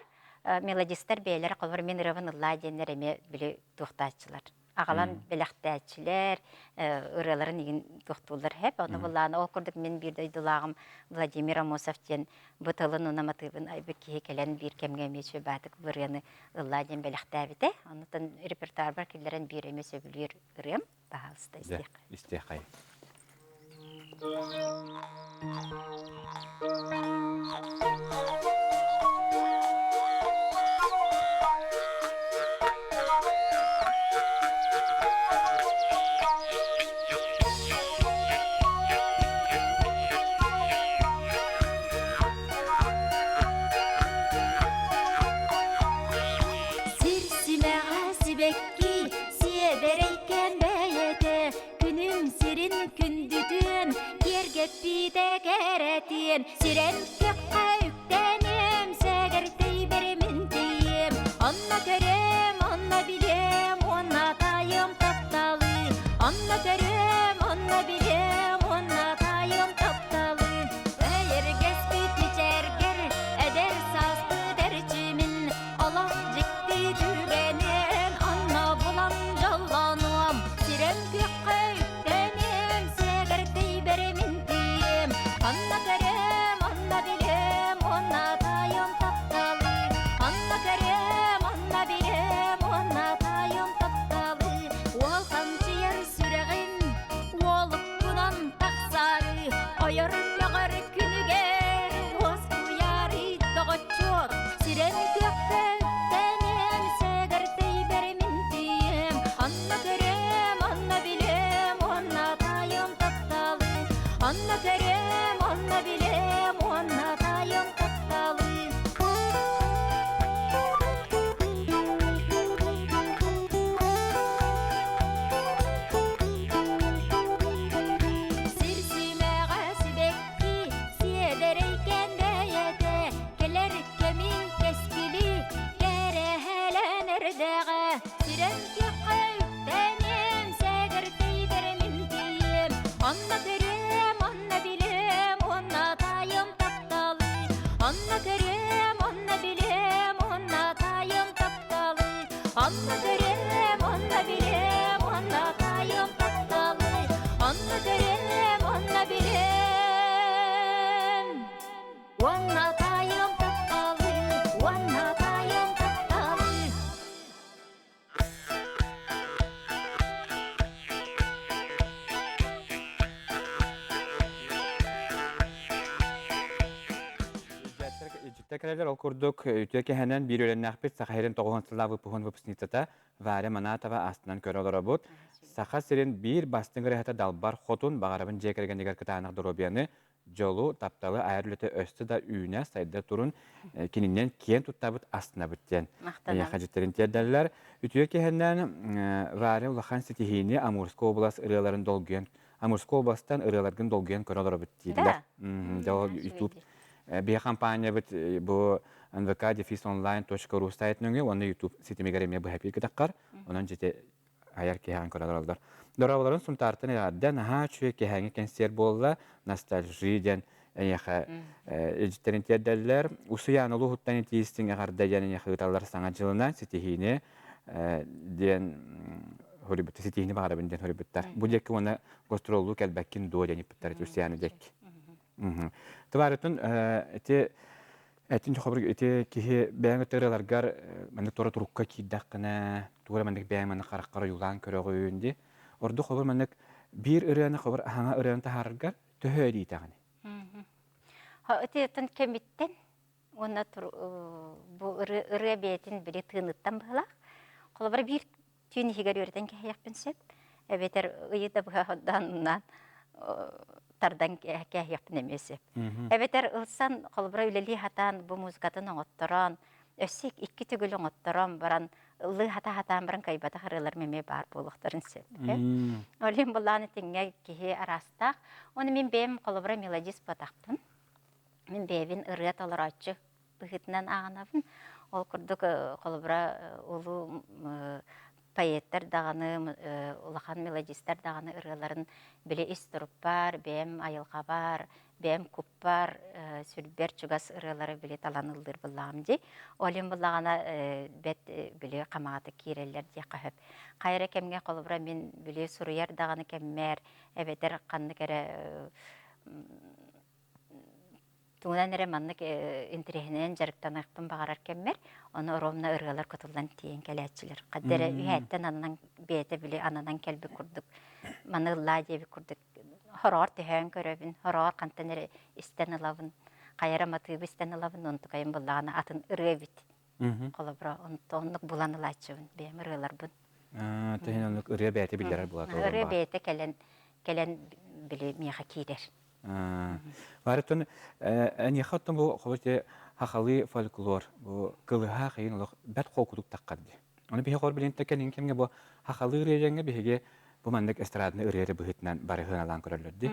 мелодистар бэйэлэрэ холобура мин ырыабын ыллаа диэннэр эмиэ били туохтааччылар аҕалан бэлэхтээччилэр ырыаларын игин туохтууллар хэп ону буллаана ол курдук мин биир дойдулааҕым Владимир Амосов диэн бу тылын уна матыыбын айбыт киһи кэлэн биир кэмҥэ эмиэ сүбаатык ырыаны ыллаа диэн бэлэхтээбитэ оннуттан репертуарбар киллэрэн биир эмиэ сөбүлүүр ырыам пожалуйста истиэххэ истиэххэ Сир симэҕэ сибэкки сиэдэрэйкээн бэйэтэ күнүм сирин күндүтүөн киэргэппитэ кэрэтиэн сирэн көххө үктэниэм сэгэртэй бэримин тиийиэм онно көрөм онно билиэм уонна таайыам. симэҕэ Сирэм күөххэ үктэниэм, сэгэртийбэр мин тиийиэм. Онно көрүөм, онно билиэм, уонна таайым тапталы. Онно көрүөм, онно билиэм, уонна таайым тапталы. Онно көрүөм, онно билиэм, уонна таайым тапталы. Онно көрүөм, онно билиэм. Уонна таайым тапталы, уонна таайым тапталы. Илдьиттэр кэлэллэр ол курдук үтүө кэһэнэн биир үөрэннээхпит Саха сирин тоҕуһун сыллаах выпуһун выпускницата Варя Манатова астынан көрө олоробут. Саха сирин биир бастыҥ ырыаһыта Далбар Хотун баҕарабын дьиэ кэргэнигэр кытаанах доруобуйаны, дьолу, тапталы айар үлэтэ өссө да үүнэ, сайда турун, кининэн киэн туттабыт, астынабыт диэн эйиэхэ дьиттэрин тиэрдэллэр. Үтүө киһинэн Варя улахан ситиһиини Амурскай область ырыаларын долгуйан Амурскай областан ырыаларгын долгуйан көрө олоробут дииллэр. Дьэ ол YouTube биһи компаниябыт бу nvk-онлайн.ru сайт нөҥүө уонна YouTube ситимигэр эмиэ быһа кытаххар. Онон дьити айар киһэҕин көрө олороллор. Дорооболорун Сунтаартан эҕэрдэ наһаа үчүгэй киэһээҥҥи кэнсиэр буолла. Ностальжи диэн эйиэхэ илдьиттэрин тиэрдэллэр. Усуйаан улууһуттан итиистиҥ эҕэрдэ диэн эйиэхэ ыыталлар саҥа дьылынан ситиһиини диэн хоруйбуттар ситиһиини баҕарабын диэн хоруйбуттар. Бу диэки уонна гастроллуу кэлбэккин дуо диэн ыйыппыттар Усуйаана диэки. Тыбаарытын ити Этин хобур ити киһи бэйэҥ ырыаларгар маннык туора турукка киирдэххинэ, тугу эрэ маннык бэйэҥ маннык хараххар ойуулаан көрөҕүн дии. Ордук хобур маннык биир ырыаны хобур аһаҥа ырыаны таһаараргар төһө эрийтэҕиний? Ити оттон кэмиттэн уонна бу ырыа бэйэтин били тыыныттан быһалаах. Холобура биир түүн иһигэр үөрэтэн кэһиэхпин сөп. Эбэтэр ыйы да быһа дааннаан тардан кээһиэхпин эмиэ сөп. Эбэтэр ылсан, холобура үлэлии сатаан бу музыкатын оҥотторон, өссө икки төгүл оҥотторон баран, ыллыы хата-хатаан баран кыайбатах ырыаларым эмиэ баар буолуохтарын сөп. Ол иһин былаан итиҥҥэ киһи араастаах. Оны мин бэйэм холобура мелодист буотахпын. Мин бэйэбин ырыа толорооччу быһыытынан ааҕынабын. Ол курдук, холобура, улуу поэттар даҕаны, улахан мелодистар даҕаны ырыаларын били ис турукпар, бэйэм айылҕабар, бэйэм куппар, сүрбэр чугас ырыалары били талан ыллыыр буоллаҕым дии. Ол иһин буоллаҕына бэт били хамаҕатык киирэллэр диэххэ сөп. Хайа эрэ кэмҥэ холобура мин били суруйар даҕаны кэммэр эбэтэр ханнык эрэ Тугунан эрэ маннык интэриэһинэн дьарыктаныахпын баҕарар кэммэр, ону ровно ырыалар кутуллан тиийэн кэлээччилэр. Хадда эрэ үһээттэн ананан бэйэтэ били ананан кэлбит курдук, маны ыллаа диэбит курдук хороҕор түһээн көрөбүн, хороҕор хантан эрэ истэн ылабын, хайа эрэ матыыбы истэн ылабын, онтукайым буллаҕына атын ырыа эбит. Холобура, оннук булан ылааччыбын, бэйэм ырыаларбын. Төһөн оннук ырыа бэйэтэ биллэрэр буолар. Ырыа бэйэтэ кэлэн кэлэн били миэхэ киирэр. Барытын эниэхэ оттон бу холобур хахалыы фольклор бу кылыһаах иһин олох бэрт холкутук таххар дии. Ону биһиги хор билин кэлин кэмҥэ бу хахалыы ырыа биһиги бу маннык эстрадный ырыа быһыытынан бары сыаналаан көрөллөр дии.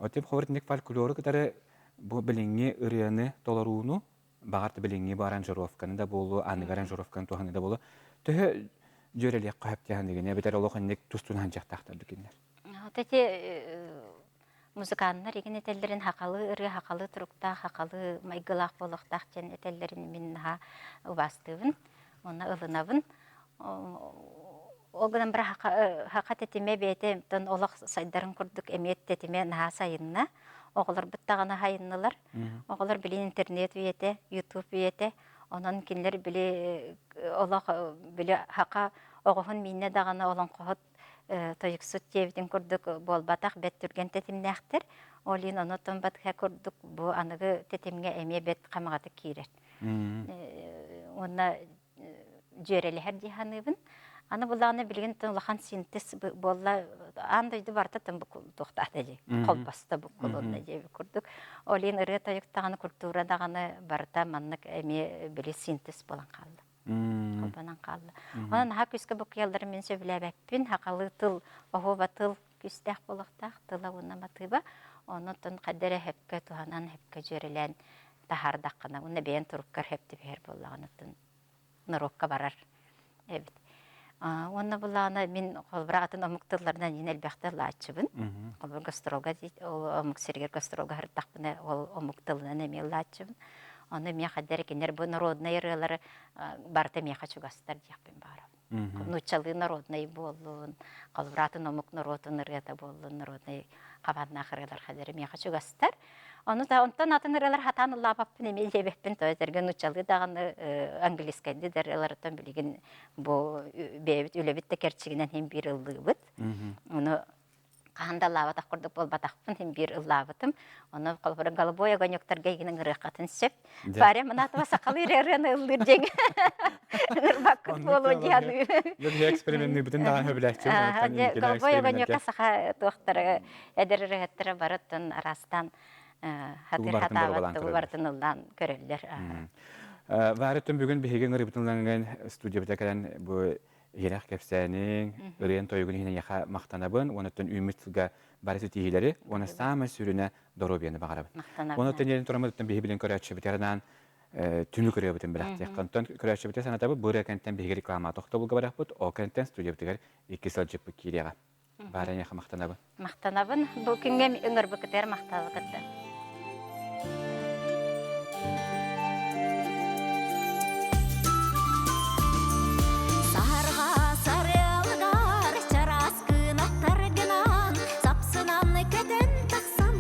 Отим хобур итинник фольклору кытары бу билиҥҥи ырыаны толорууну баҕар билиҥҥи бу аранжировканы да буолуо, аныгы аранжировканы туһаныы да буолуо төһө дьүөрэлиэххэ сөп диэханыгын эбэтэр олох инник тус-туһунан дьахтаахтар кинилэр. Вот эти Музыканнар игин этэллэрин хахалы ырыа хахалы туруктаах, хахалы майгылаах буолуохтаах диэн этэллэрин мин наһаа убаастыыбын уонна ылынабын. Ол гынан баран хака тэтимэ бэйэтэ оттон олох сайдарын курдук эмиэ тэтимэ наһаа сайынна. Оҕолорбут даҕаны сайыннылар. Оҕолор билин интернет үйэтэ, ютуб үйэтэ. Онон кинилэр били олох били хака оҕоһун мииннэ даҕаны олоҥхоһут тойуксут диэбитин курдук буолбатах бэт түргэн тэтимнээхтэр. Ол иһин онотон батыһа курдук бу аныгы тэтимҥэ эмиэ бэт хамаҕатык киирэр. Уонна дьүөрэлэһэр дии саныыбын. Аны буллаҕына билигин улахан синтез буолла аан дойду барыта тым туохтаата дии холбоста буккулунна диэбит курдук. Ол иһин ырыа тойук даҕаны культура даҕаны барыта маннык эмиэ били синтез буолан хаалла. Холбонон хаалла. Онон наһаа күүскэ буккуйалларын мин сөбүлээбэппин. Хахалыы тыл, оһуоба тыл күүстээх буолуохтаах тыла уонна матыыба. Онон хайда эрэ сөпкө туһанан, сөпкө дьүөрэлээн таһаардаххына уонна бэйэн туруккар сөп түбэһэр буоллаҕына норуокка барар эбит. Уонна булаана мин холобура атын омук тылларынан иин элбэхтэ ылааччыбын. Холобур гастролга ол омук сиригэр гастролга сырыттахпына ол омук тылынан эмиэ ылааччыбын. Ону эмиэ хайдах кинилэр бу народнай ырыалары барыта миэхэ чугастар диэхпин баҕарабын. Нууччалыы народнай буоллун, холобура атын омук норуотун ырыата буоллун, народнай хабааннаах ырыалар хадары миэхэ чугастар. Ону да онтон атын ырыалар хатаан ыллаабаппын эмиэ диэбэппин, то этэргэ нууччалыы даҕаны английскайдыы да ырыаларыттан билигин бу бэйэбит үлэбит да кэрчигинэн иһин биир ыллыыбыт. Ону хаһан да ыллаабатах курдук буолбатахпын иһин биир ыллаабытым. Ону холобура голубой огонектарга игин ыҥырыаххытын сөп. Варя Манатова сахалыы ырыаны ыллыыр дьиҥ. Ыҥырбаккыт буолуо диэн. Биһи эксперименныыбытын даҕаны сөбүлээччим. Голубой огонекка саха туохтара эдэр ырыаһыттара барыттан араастаан хатыр хатаабат тугу барытын ыллаан көрөллөр. Варя бүгүн биһиги ыҥырыыбытын ылан студиябыта кэлэн бу иһирэх кэпсээниҥ, ырыан тойугун иһин эйиэхэ махтанабын, уонна үүммүт сылга бары ситиһиилэри, уонна саамай сүрүнэ доруобуйаны баҕарабын. Уонна төннөрөн тураммытыттан биһи билин көрөөччүбүтэр түмүк ырыабытын бэлэхтиэх. Онтон көрөөччүбүтэ санатабыт, бу ырыа кэнтэн биһиги реклама тохтобулга барахпыт, ол кэнтэн студиябытыгар икки сылдьыппыт киириэҕэ. Баара эйиэхэ махтанабын. Махтанабын. Бу күҥҥэ ыҥырбыкытыгар махталыкытта. Саһарҕа сарыалыгар чараас кынаттаргынан сапсынан көтөн тахсан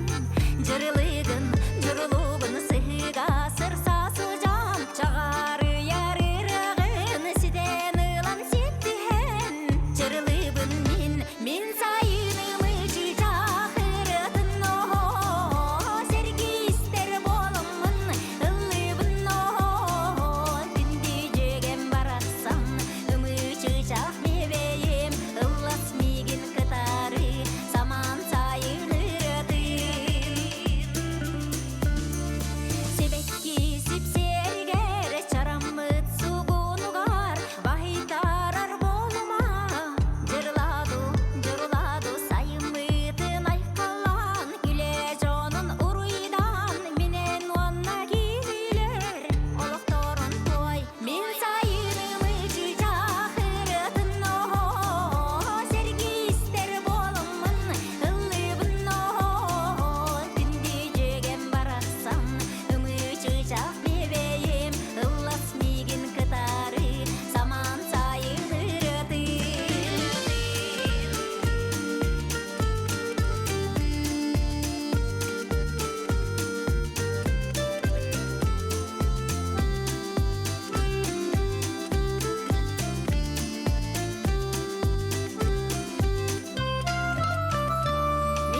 дьырылыгын дьурулугун сыһыыга сырса сылдьан чаҕаарыйар ырыаҕын ситэн ылан ситтиһэн чырылыыбын мин Мин сайыным ычычах ырыатын оһоо сэргиистэр буоламмын ыллыыбын оһоо күндү дьүөгэм барахсан ымыы-чыычаах миэбэйим ыллас миигин кытары самаан сайын ырыатын Сибэкки сипсиэригэр чараммыт сугунугар баһыйтарар буолума Дьырыладу, дьырыладу сайыммытын айхаллаан Күлэ дьонун уруйдаан минэн уонна киирилэр олохторун туой Мин сайыным ычычах ырыатын оһоо Сэргиистэр буоламмын ыллыыбын оһоо Күндү дьүөгэм барахсан ымыы-чыычаах биэбэйим Ыллас миигин кытары самаан сайын ырыатын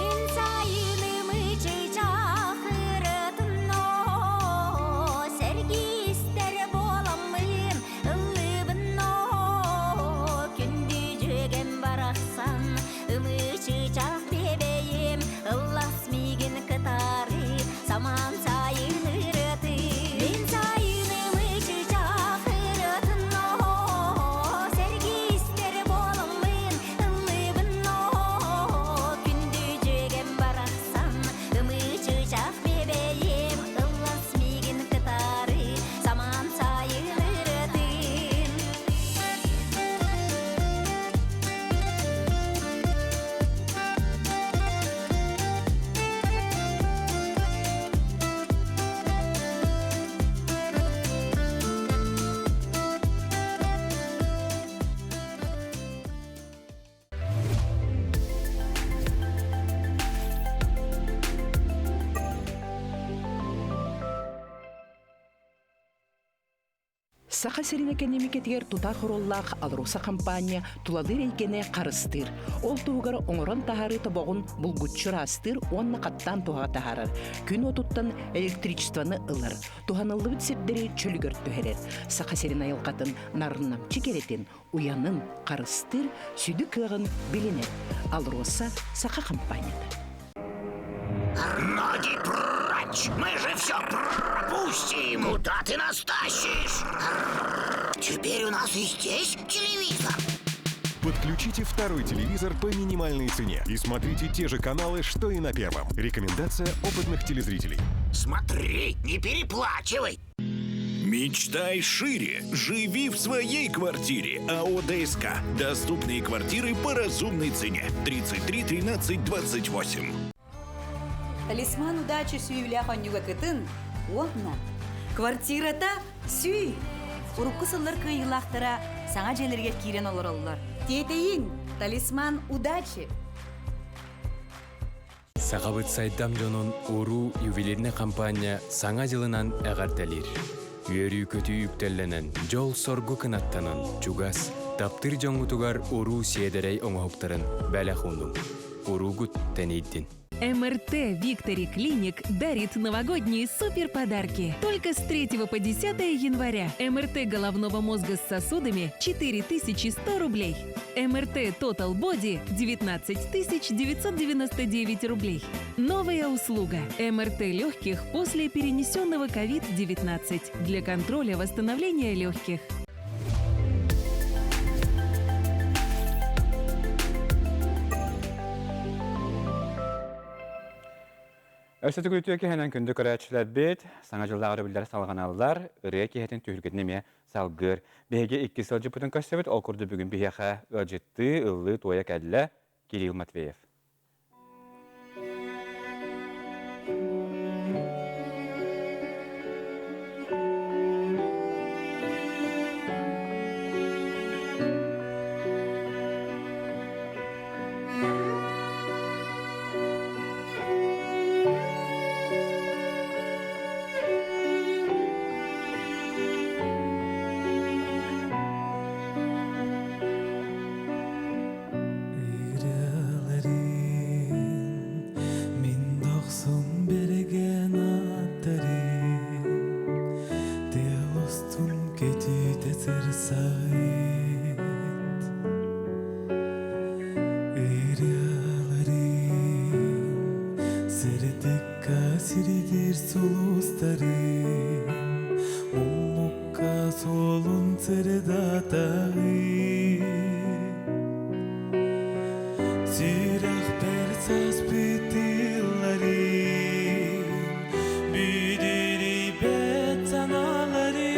Мин сайыным ычычах ырыатын оо сэргиистэр буоламмын ыллыыбын оо күндү дьүөгэм барахсан ымыы-чыычаах биэбэйим ыллас миигин кытары самаан сайын ырыатын Мин сайыным ычычах ырыатын оо сэргиистэр буоламмын ыллыыбын оо күндү дьүөгэм барахсан ымыы-чыычаах биэбэйим ыллас миигин кытары самаан сайын ырыатын Саха сирин экэниэмикэтигэр тутаах оруоллаах АЛРОСА хампаанньа тулалыыр эйгэни харыстыыр. Ол туһугар оҥорон таһаарыы тобоҕун булгуччу ыраастыыр уонна хаттаан туһаҕа таһаарар. Күн уотуттан электричествоны ылар, туһаныллыбыт сирдэри чөлүгэр түһэрэр. Саха сирин айылҕатын нарыннамчы кэрэтин, уйанын харыстыыр сүдү кыаҕын билинэр. АЛРОСА Саха хампаанньата. Ноги прочь! Мы же все пропустим! Куда ты нас тащишь? Теперь у нас и здесь телевизор. Подключите второй телевизор по минимальной цене и смотрите те же каналы, что и на первом. Рекомендация опытных телезрителей. Смотри, не переплачивай! Мечтай шире. Живи в своей квартире. АО ДСК. Доступные квартиры по разумной цене. 33 13 28. Талисман удачи сүүлээх онньуга кытын уонна квартирата сүй. Урукку сыллар кыайыылаахтара саҥа дьиэлэригэр киирэн олороллор. Тиэтэйиҥ! Талисман удачи! Сахабыт сайдам дьонун уруу ювелирнай хампаанньа Саҥа дьылынан эҕэрдэлиир. Үөрүү-көтүү үктэллэнэн, дьол-соргу кынаттанан, чугас, таптыыр дьоҥҥутугар уруу сиэдэрэй оҥоһуктарын бэлэх уунуҥ. Уруугут тэнийдин! МРТ Виктори Клиник дарит новогодние супер подарки. Только с 3 по 10 января МРТ головного мозга с сосудами 4100 рублей. МРТ Total Body 19 999 рублей. Новая услуга. МРТ легких после перенесенного COVID-19 для контроля восстановления легких. Өссө түгүтүө киһинэн күндү көрөөччүлэрбит, саҥа дьыллааҕы өрөбүллэр салҕаналлар, ырыа киһитин түһүлгэтин эмиэ салгыыр. Биһиги икки сылдьыппытын көрсөбүт, ол курдук бүгүн биһиэхэ ыалдьыттыы, ыллыы, туойа кэллэ Кирилл Матвеев. Мин дохсун береген аттарым Тыал устун көтүтэ сырсаҕыт Ырыаларым сырдыкка сирдиир сулустарым Муммукка суолун сырдатаҕын Сүрэхпэр саспыт тылларым Бүдүрүйбэт санааларым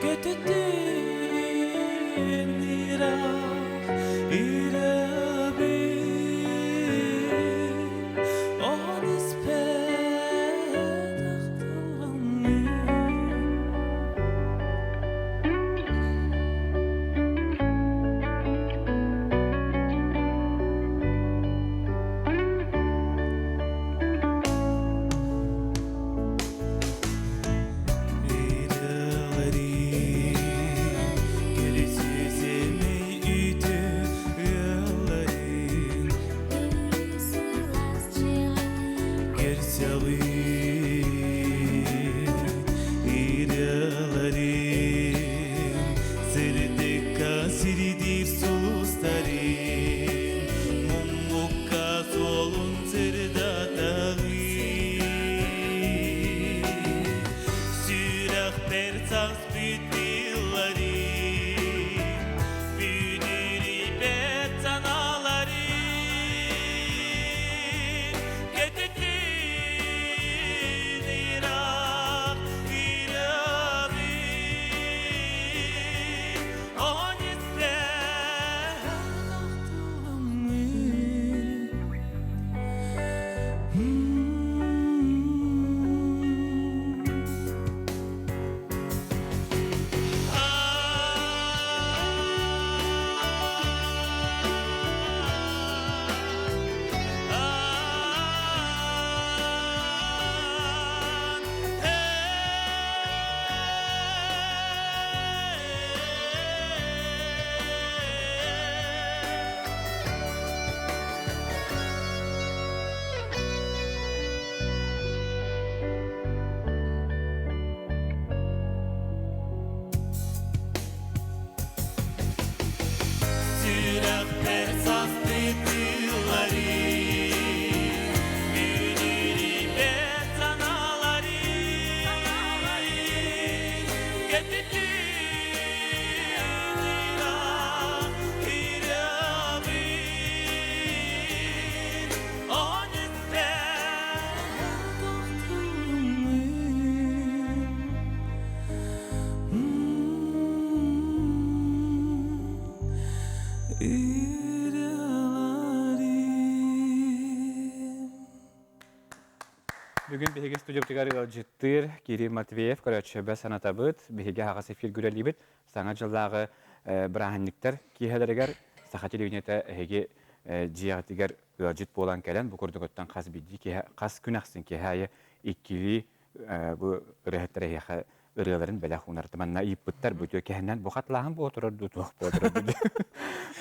Көтүтүн ыраах ырабын Он испэт ахтылҕаммын. Сирдир сулустарын, муммукка суолун сырдатаҕын. Сүрэхпэр саспыт тылларым, бүдүрүйбэт санааларым, көтүтүн ыраах ырабын, он испэт ахтылҕаммын. Сүрэхпэр саспыт тылларым, бүдүрүйбэт санааларым, көтүтүн ыраах ырабын, он испэт ахтылҕаммын. Бүгүн биһиги студиябытыгар ыалдьыттыыр Кирилл Матвеев көрөөччүбэ санатабыт. Биһиги аһаҕас эфир күрэлиибит. Саҥа дьыллааҕы бырааһынньыктар киэһэлэригэр Саха телевидениета эһиги дьиэҕитигэр ыалдьыт буолан кэлэн, бу курдук оттон хас биирдии киэһэ, хас күн ахсын киэһэ аайы иккилии бу ырыаһыттар эһиэхэ ырыаларын бэлэх уунар. Манна ыйыппыттар бу үтүө кэһэннэн бу хатылааһын буола турар дуу, туох буола турар дуу.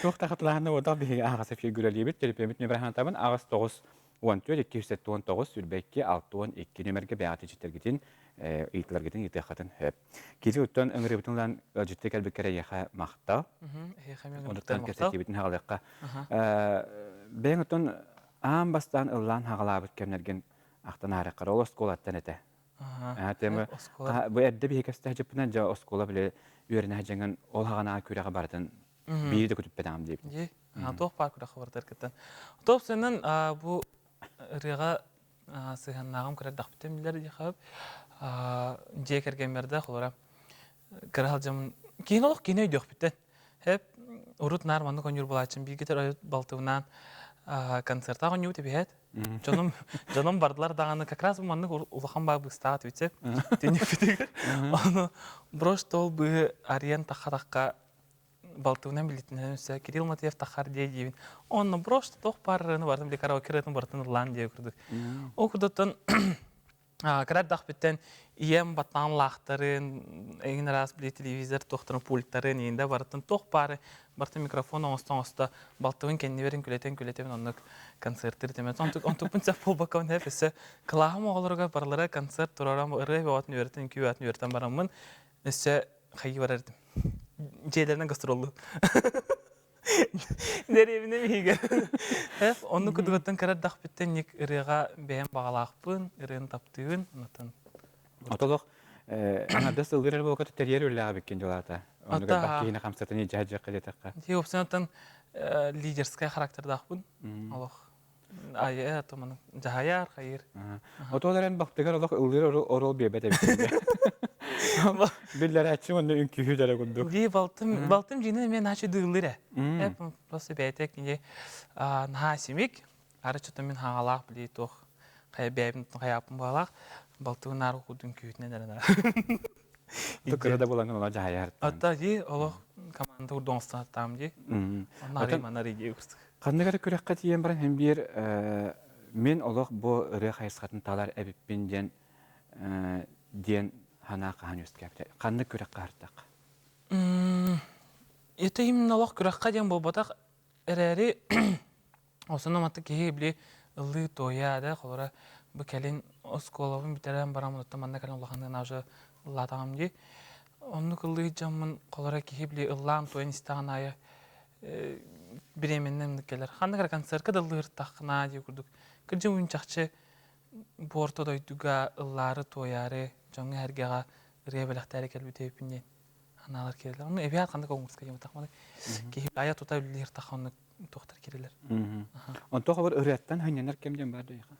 Туох да хатылааһына буолбатах биһиги аһаҕас эфир күрэлиибит. Төлөпүөммүт нөмэрэ санатабын 8 14 279 22 62 нөмергэ бэйэҕит ичиттэргитин ыйытыларгытын ыытыаххытын сөп. Кири оттон ыҥырыыбытын ылан ыалдьытты кэлбиккэр эйиэхэ махтал. Онуттан кэпсэтиибитин хаҕалыахха. Бэйэҥ оттон аан бастаан ыллаан хаҕалаабыт кэмнэргин ахтан аараххар ол оскуолаттан этэ. Тема бу эрдэ биһи кэпсэтэ дьыппынан дьэ оскуола били үөрэнэ дьаҥын ол хаҕанаа күрэҕи барытын биири да көтүппэтэҕим диэбит. Дии. Туох баар күрэххэ барытыгар кыттан. Топ сенен бу ырыаҕа сыһыаннааҕым кыра эрдэхпиттэн билэр диэхэ дьиэ кэргэммэр холора кыра сылдьаммын киһини олох киһини өйдүөхпүттэн хэп урут наар маннык оонньуур буолааччым бииргэ төрөөбүт балтыбынаан концертаах оонньуубут эбиһээт дьонум дьонум бардылар даҕаны как раз маннык улахан баа быыстаах түйтсеп түннүкпүтүгэр ону брош тол быыһы арыйан тахха-тахха балтыбынан билитинэн өссө Кирилл Матвеев тахар дии диибин. Онно просто туох баар ырыаны барытын били караоке ырыатын барытын ыллаан диэ курдук. Ол курдуктан кыра эрдэхпиттэн ийэм баттаан лаахтарын, эҥин араас били телевизор туохтарын пульттарын иинде барытын туох баары барытын микрофон оҥосто оҥосто балтыбын кэннибэрин күлэтэн күлэтэбин оннук концерттыр тэмэт онтук онтукпун сөп буолбаккабын эп өссө кылааһым оҕолоругар барылара концерт турарам ырыа бөҕөтүн үөрэтэн үҥкүү бөҕөтүн үөрэтэн бараммын өссө хайыы барар этим. Дьиэлэринэн гастроллуу. Дэриэбинэ биһигэ. Эп онну кудугаттан кыра эрдэхпиттэн ник ырыаҕа бэйэм баҕалаахпын, ырыаны таптыыбын, онтон Отолох аҥардас ыллыыр эрэ буолка тэрийэр үлэлээх эбиккин дьолаата. Оннук элбэх киһини хамсатан илдьэ сылдьыахха диэтэххэ. Дии опсанаттан лидерскай характердаахпын. Олох Айа туманы дьаһайар хайыр. Отол эрэн бактыгар олох ыллыыр оруол биэрбэт эбит. Биллэрээччи уонна үҥкүүһү дэрэ курдук. Дии балтым балтым дьиинэ эмиэ наачы дыыллыр э. Эп просто бэйэтэ кини наһаа симик. Ары чото мин хаҥалаах били туох хайа бэйэбин хайааппын баалаах балтыбын наар курдук үҥкүүтүнэн эрэнэр. Кыра да булаҥын ола дьаһайар. Ата дии олох команда курдук оҥостон дии. Онно манар идея курдук. Ханнык эрэ күрэххэ тиийэн баран һин биир мин олох бу ырыа хайысхатын талар эбиппин диэн диэн санаа хаһан үөскээбитэ. Ханнык күрэххэ аһартах? Это именно олох күрэххэ диэн буолбатах эрээри Осоно маты киһи били ыллыы туойа да холора бу кэлин оскуолабын бүтэрэн баран оттон манна кэлин улаханныын уже ыллаатаҕым дии. Оннук ыллыы дьоммун холора киһи били ыллаан туойан истэҕин аайы бириэмэннэн кэлэр. Ханнык эрэ концертка да ыллыыртаххына дии курдук. Кырдьык уйун чахчы бу орто дойдуга ыллаары туойаары дьоҥҥо-сэргэҕэ ырыа бэлэхтээри кэлбит эбиппин диэн анаалар киирэллэр. Ону эбиэт ханнык оҥуска диэн киһи айа тута үлэлиир тахха оннук туохтар кирилэр. Онто хобор ырыаттан хынньанар кэм диэн бар дойха.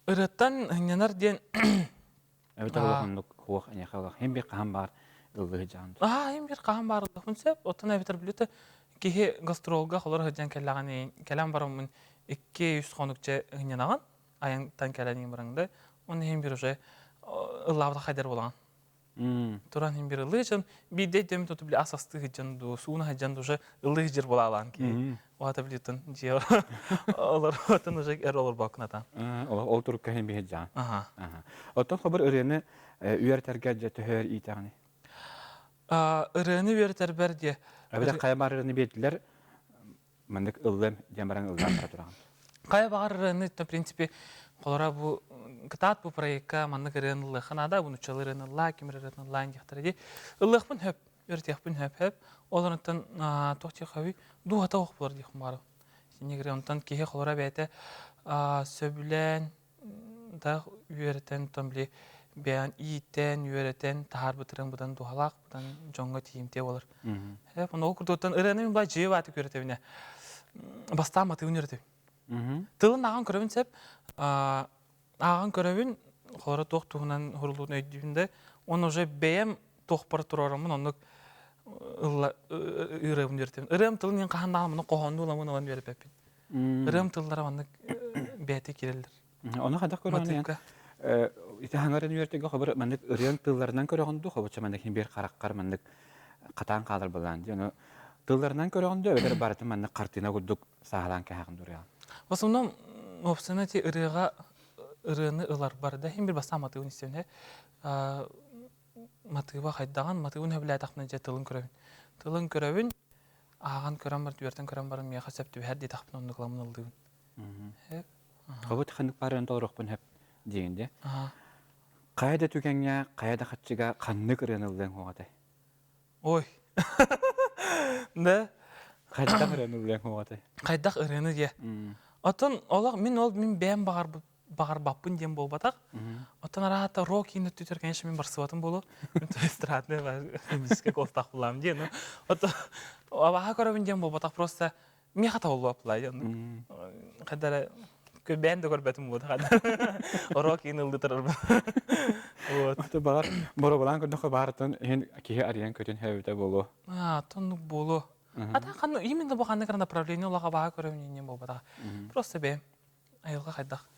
Ырыаттан хынньанар диэн Эбэтэр улаханнык хуох эйиэхэ олох хим бир хаһан баар ыллыһы дьаан. Аа, хим бир хаһан баар ыллыхпын сөп. Оттон эбэтэр билете киһи гастролга холор сылдьан кэллэҕин кэлэн бараммын 2-3 хонукча ынньанаҕын айантан кэлэн бараҥда. Оны хим бир уже ыллаабыта хайдар буолаҕын. Туран иһин бир ыллыы дьон биирдэ өйдөммүт туту били ас астыы сылдьан дуу, сууна сылдьан дуу уже ыллыы сылдьар буолаалаан киһи. Уата билитин дьиэ олорботун уже эр олорбоккун атаан. Ол турукка иһин биһи дьаан. Оттон хобур ырыаны үөрэтэргэ дьэ төһөр иитэҕини? Ырыаны үөрэтэрбэр диэ. Эбэтэр хайа баар ырыаны биэрдилэр маннык ыллым диэн баран ыллаан бара тураҕын. Хайа баҕар ырыаны, в принципе, холора бу кытаат бу проекка маннык ырыаны ыллыахха наада, бу нуччалыы ырыаны ыллаа, ким ырыатын ыллаан диэхтэрэ дии. Ыллыахпын сөп, үөрэтиэхпин сөп сөп. Ол онтон туох диэххэ дууһата ох буолар диэхпин баҕарабын. Итинник онтон киһи холора бэйэтэ сөбүлээн да үөрэтэн, оттон били бэйэн иитэн, үөрэтэн таһаарбытырын быдан туһалаах, быдан дьоҥҥо тиийимтиэ буолар. Эп ол курдуктан ырыаны мин баа дьиэ бааты үөрэтэбинэ. Бастаан матыыбын үөрэтэбин. Тылын ааҕан көрөбүн сөп. Ааҕан көрөбүн, холоро туох туһунан хурулуутун өйдүүбүн да, он уже бэйэм туохпар туруораммын оннук ылла. Ырыабын үөрэтэбин. Ырыам тылын мен хаһан даҕаны муну хоһооннуу ыламын ылан үөрэппэппин. Ырыам тыллара маннык бэйэтэ киирэллэр. Ону хайдах көрөҕүн ити хаҥарын үөртүгэ хобур маннык ырыаҥ тылларынан көрөҕүн дуу хобучча маннык хин биир хараххар маннык хатаан хаалар былаан дии ону тылларынан көрөҕүн дуу эбэтэр барытын маннык хартыына курдук сааһылаан кэһэҕин дуу ырыаҕын В основном собственно эти ырыаҕа ырыаны ыларбар да хин бир бастаан матыыбын истэбин матыыба хайдаҕын матыыбын сөбүлээтэхпинэ дьэ тылын көрөбүн тылын көрөбүн ааҕан көрөн баран түөртэн көрөн баран миэхэ сөп түбэһэр диэтэхпинэ оннук ыламмын ыллыыбын Хобут ханнык баарынан толоруохпун сөп диигин дии. Хайа да түгэҥҥэ, хайа да хаччыга ханнык ырыаны ыллыаҥ суоҕа Ой. Да. Хайдах ырыаны ыллыаҥ суоҕа Хайдах ырыаны диэ. Оттон олох мин ол мин бэйэм баҕарбыт баҕарбаппын диэн буолбатах. Оттон араата рок киин өттүтэр, конечно, мин барсыбатым буолуо. Мин эстрадный диске куолтаах булаам диэн. Оттон абаха көрөбүн диэн буолбатах, просто миэхэ табыллыбат булаа диэн. Хайдара бэйэм да көрбөтүм буолуо. Рок киин ыллытар. Вот. Ото баҕар боробалаан көрдөххө баартан иһин киһи арыйан көтүн хэбитэ буолуо. Аа, тоннук буолуо. А та ханны именно бу ханнык направление олох абаха көрөбүн диэн буолбатах. Просто бэйэм айылҕа хайдах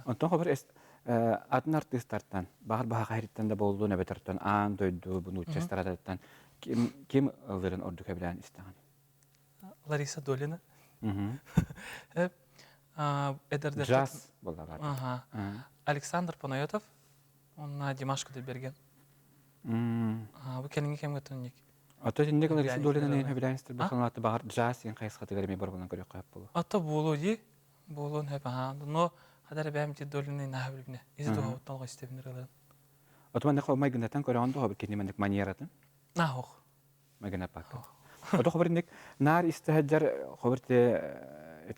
Онтон хобор атын артыыстартан, баҕар баһа хаһыттан да буоллун эбэтэртэн аан дойду бу нуучча эстрадатыттан ким ким ыллырын ордук эбилээн истэҕин? Лариса Долина. Эдэрдэр Джаз буолла Александр Панайотов, онна Димаш Кудайберген. Бу кэлиҥҥи кэмҥэ төннүк. Ото итинник Лариса Долина нэһин сөбүлээн истэр баҕар джаз диэн хайысхатыгар эмиэ барбынан көрүөххэ сөп буолуо. Ото буолуо дии. Буолуон сөп аһаа. Но хадара бэйэм ити долинай наһаа билбинэ. Ис дууһабыттан олох истэбин ырыаларын. Ото маннык майгыннатан көрөҕүн дуо кини маннык манератын? Наһох. Майгынаппакка. Ото хобринник наар истэһэддэр хобр те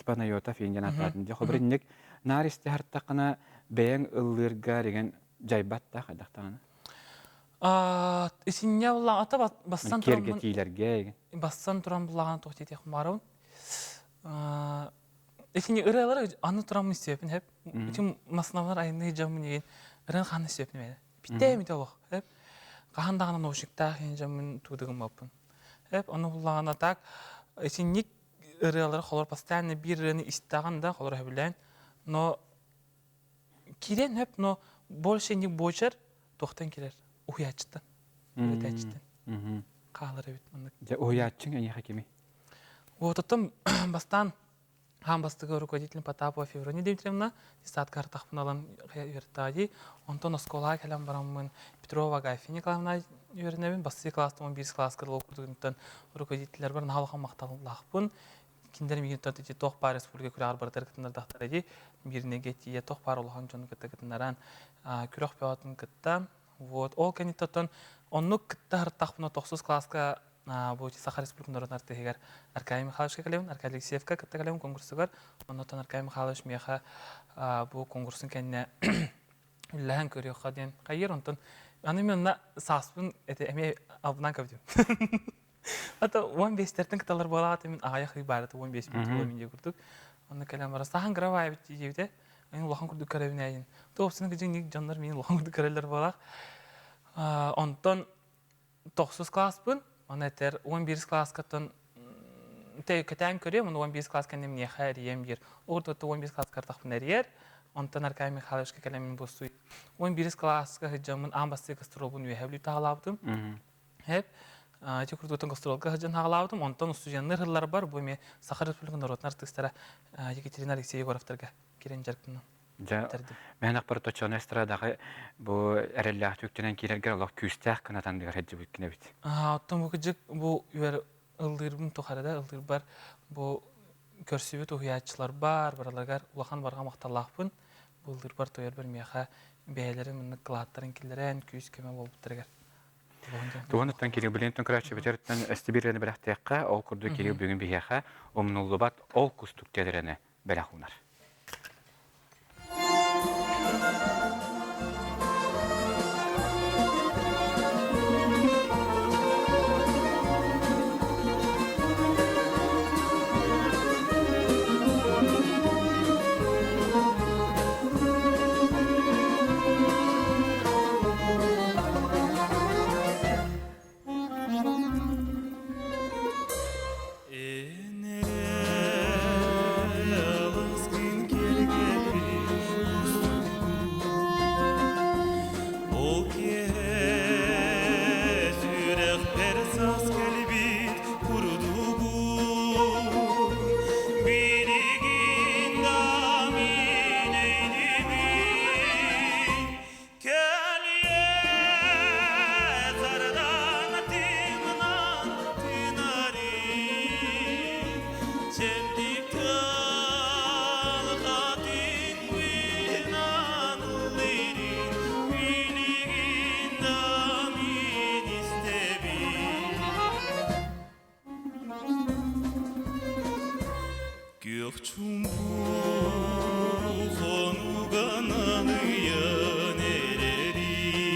Панайотов иин аттаатын дьэ хобринник наар истэһэртаххына бэйэҥ ыллыырга деген дьайбат да хайдахтаҕына? Исинньэ буллаҕа ата бассан туран киэргэтиилэргэ бассан туран буллаҕына туох диэтиэх баарабын Итини ырыалары аны тураммын истиэпин хэп. Ити масналар айынныы дьоммун иин ырыан хаан истиэпин мэнэ. Питтээ мит олох хэп. Хаһан даҕаны наушниктаах иин дьоммун туудыгым баппын. Хэп ону буллаҕына так итинник ырыалары холор постоянно биир ырыаны истэҕин да холор сөбүлээн но киирэн хэп но больше не буочар туохтан кирэр уһуйааччыттан үөрэтээччиттэн хаалар эбит маннык. Дьэ уһуйааччыҥ эйиэхэ кимий? Вот оттон бастаан хаан бастакы руководитель Потапова Феврония Дмитриевна детсадка артахпын ылан үөрэтээди. Онтон оскуолаҕа кэлэн бараммын Петрова Агафья Николаевна үөрэнэбин. Бастакы класстан 11 класска дылы курдугунтан руководителлэрбэр наһаа улахан махталлаахпын. Кинилэр миигин ити туох баар республика күрэҕэр барытыгар кытыннардахтара дии. Миирнэйгэ тиийэ туох баар улахан дьону кытта кытыннаран күрэх бөҕөтүн кытта. Вот ол кэнниттэн оннук кытта артахпына тохсус класска бу Саха Республикатын норуотун артыыһыгар Аркадий Михайловичка кэлэбин, Аркадий Алексеевка кытта кэлэбин конкурсугар. Оннуттан Аркадий Михайлович миэхэ бу конкурсун кэннэ үллэһэн көрүөххэ диэн хайыыр. Онтон аны мен онно сааспын эти эмиэ албынан көбүтүм. Ата 15-тертен кыталар буолаата мин аҕайах ый баарыта 15 минут буолуо мин дии курдук. Онно кэлэн бара сахан кыра баайбыт диэбитэ. Мен улахан курдук көрөбүн ээйин. Туопсуна кыдьыҥ дьоннор мин улахан курдук көрөллөр буолаах. Онтон тохсус класспын, оны этэр 11 класскаттан кэтээн көрүөм, оны 11 класс кэннэ миэхэ эрийэм диир. Уурдутта 11 класс картахпын эрийэр, онтон Аркадий Михайловичка кэлэммин буссуй. 11 класска сылдьаммын аан бастакы гастролбун үөһэ бүлүү таһалаабытым. Хэп, ити курдуктан гастролга сылдьан хаалаабытым. Онтон устудьуоннар сылларбар бу эмиэ Саха Республикатын норуотун артыыстара Екатерина Алексеева Егоровтарга киирэн дьарыктанным. Дьэ, мээнэхпэр точчоно эстрадаҕа бу эрэллээх түктэнэн киирэргэр олох күүстээх кынатандыгар сылдьыбыккын эбит. Оттон бу кыдьык бу үөр ыллыырбын тухары да ыллыырбар бу көрсүбүт уһуйааччылар бар, барыларыгар улахан барҕа махталлаахпын. Бу ыллыырбар тоойорбор миэхэ бэйэлэрин маннык кылааттарын киллэрэн күүс-көмө буолбуттарыгар Тугунуттан Кирилл билин көрөөччүбүтүттэн өстүбүрүнү бэлэхтиэххэ, ол курдук Кирилл бүгүн биһиэхэ умнуллубат ол кустук тиэлэрэни бэлэх уунар. Чумпу хонуган аныйан эрэрин